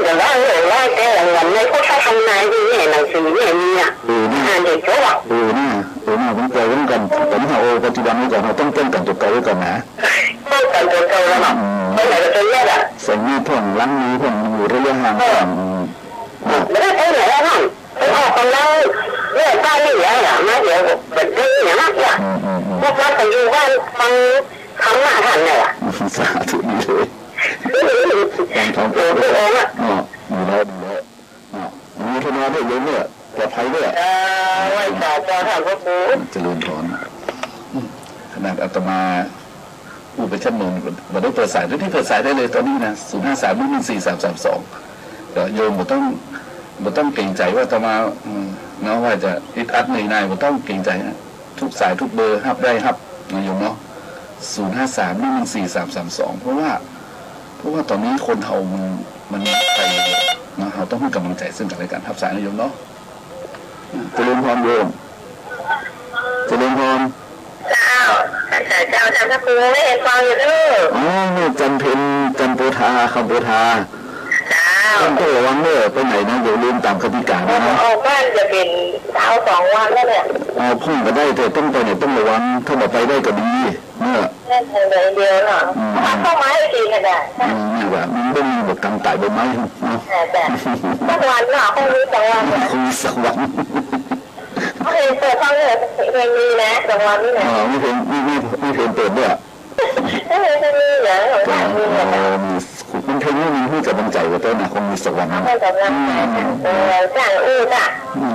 แต่ว่าเรื่องไหว้แต่ละวันในพุทธธรรมนายนี่เนี่ย หนังสือเนี่ยมีอะ เออ เนี่ย อ่านเด็กจบอะ เออ เนี่ย เออ เนี่ย ผมเจอเหมือนกั๋น ผมหา โอ้ ปัจจุบันนี้ก่อน เฮาต้องป้องกั๋นตั๋วเก่าไว้ก่อนนะ ป้องกั๋นตั๋วเก่าแล้วเนาะ อืม ไปไหนก็จะแยกอะ ใส่แมสพ่อง ล้างมือพ่อง อยู่ระยะห่างพ่อง เออ อืม บ่ได้ไปไหนแล้วต้าน ไปออกกำลังเลือดบ้านนี่แหละ มาเดี๋ยวบัดนี้เนี่ยนะ อืม อืม อืม พวกเราไปอยู่บ้านฟังธรรมะต้านเนี่ย สาธุดีเลย ฟังธรรมะ เออ ทุกองค์อะ เนาะ ดีแล้ว ดีแล้ว เนาะ อนุโมทนาด้วยโยมเนี่ย ปลอดภัยด้วย เออ ไหว้สาเจ้าต้านพระครู เจริญพร ขนาดอาตมา อู้ไปชั้นโน้น บ่ได้เปิดสาย ตี้เปิดสายได้เลยต๋อนนี้นะ ศูนย์ห้าสาม หนึ่งหนึ่งสี่ สามสามสอง ก็โยมบ่ต้อง บ่ต้องเกรงใจ๋ว่าอาตมา อืม เนาะ ว่าจะอึดอัดเหนื่อยหน่าย บ่ต้องเกรงใจ๋นะ กู้สายกู้เบอร์ ฮับได้ฮับนะโยมเนาะ ศูนย์ห้าสาม หนึ่งหนึ่งสี่ สามสามสอง เพราะว่า เพราะว่าต๋อนนี้คนเฮามัน มันไปเนาะ เฮาต้องหื้อก๋ำลังใจ๋ซึ่งกั๋นและกั๋น ฮับสายนะโยมเนาะ เจริญพรโยม เจริญพร เจ้า สาเจ้าต้านพระครู แม่ฟังอยู่เด้อ อ๋อ แม่จันเพ็ญ จันโปธา คำโปธา เจ้า ต้านต้องระวังเด้อ ไปไหนนะ อย่าลืมต๋ามกติก๋านะ ออกบ้านจะเป๋นซาวสองวันแล้วเนี่ย ออกพ่องก็ได้ แต่ต้องไปไหนต้องระวัง ถ้าบ่ไปได้ก็ดี เนี่ย แม่นอย่างเดียวเนาะ อืม เอาเข้ามาให้กินก็ได้ อืม นี่ว่ามันบ่มีบ่กังต๋ายบ่ไม้เนาะ เออ แต่สักวันเนาะ คงมีสักวันเนี่ย คงมีสักวัน เขาเห็นเปิดฟังเนี่ย เพลงนี้นะ สักวันนี่นะ อ๋อ มีเพลง มี มี มีเพลงเปิดด้วย เออ เพลงนี้เหรอ ของ อ๋อ มี มันเพลงนี้มันหื้อก๋ำลังใจ๋ว่าเต้านะ คงมีสักวันนะ ให้ก๋ำลังใจ๋นะ อืม เออ จ้างอู้จ้ะ อืม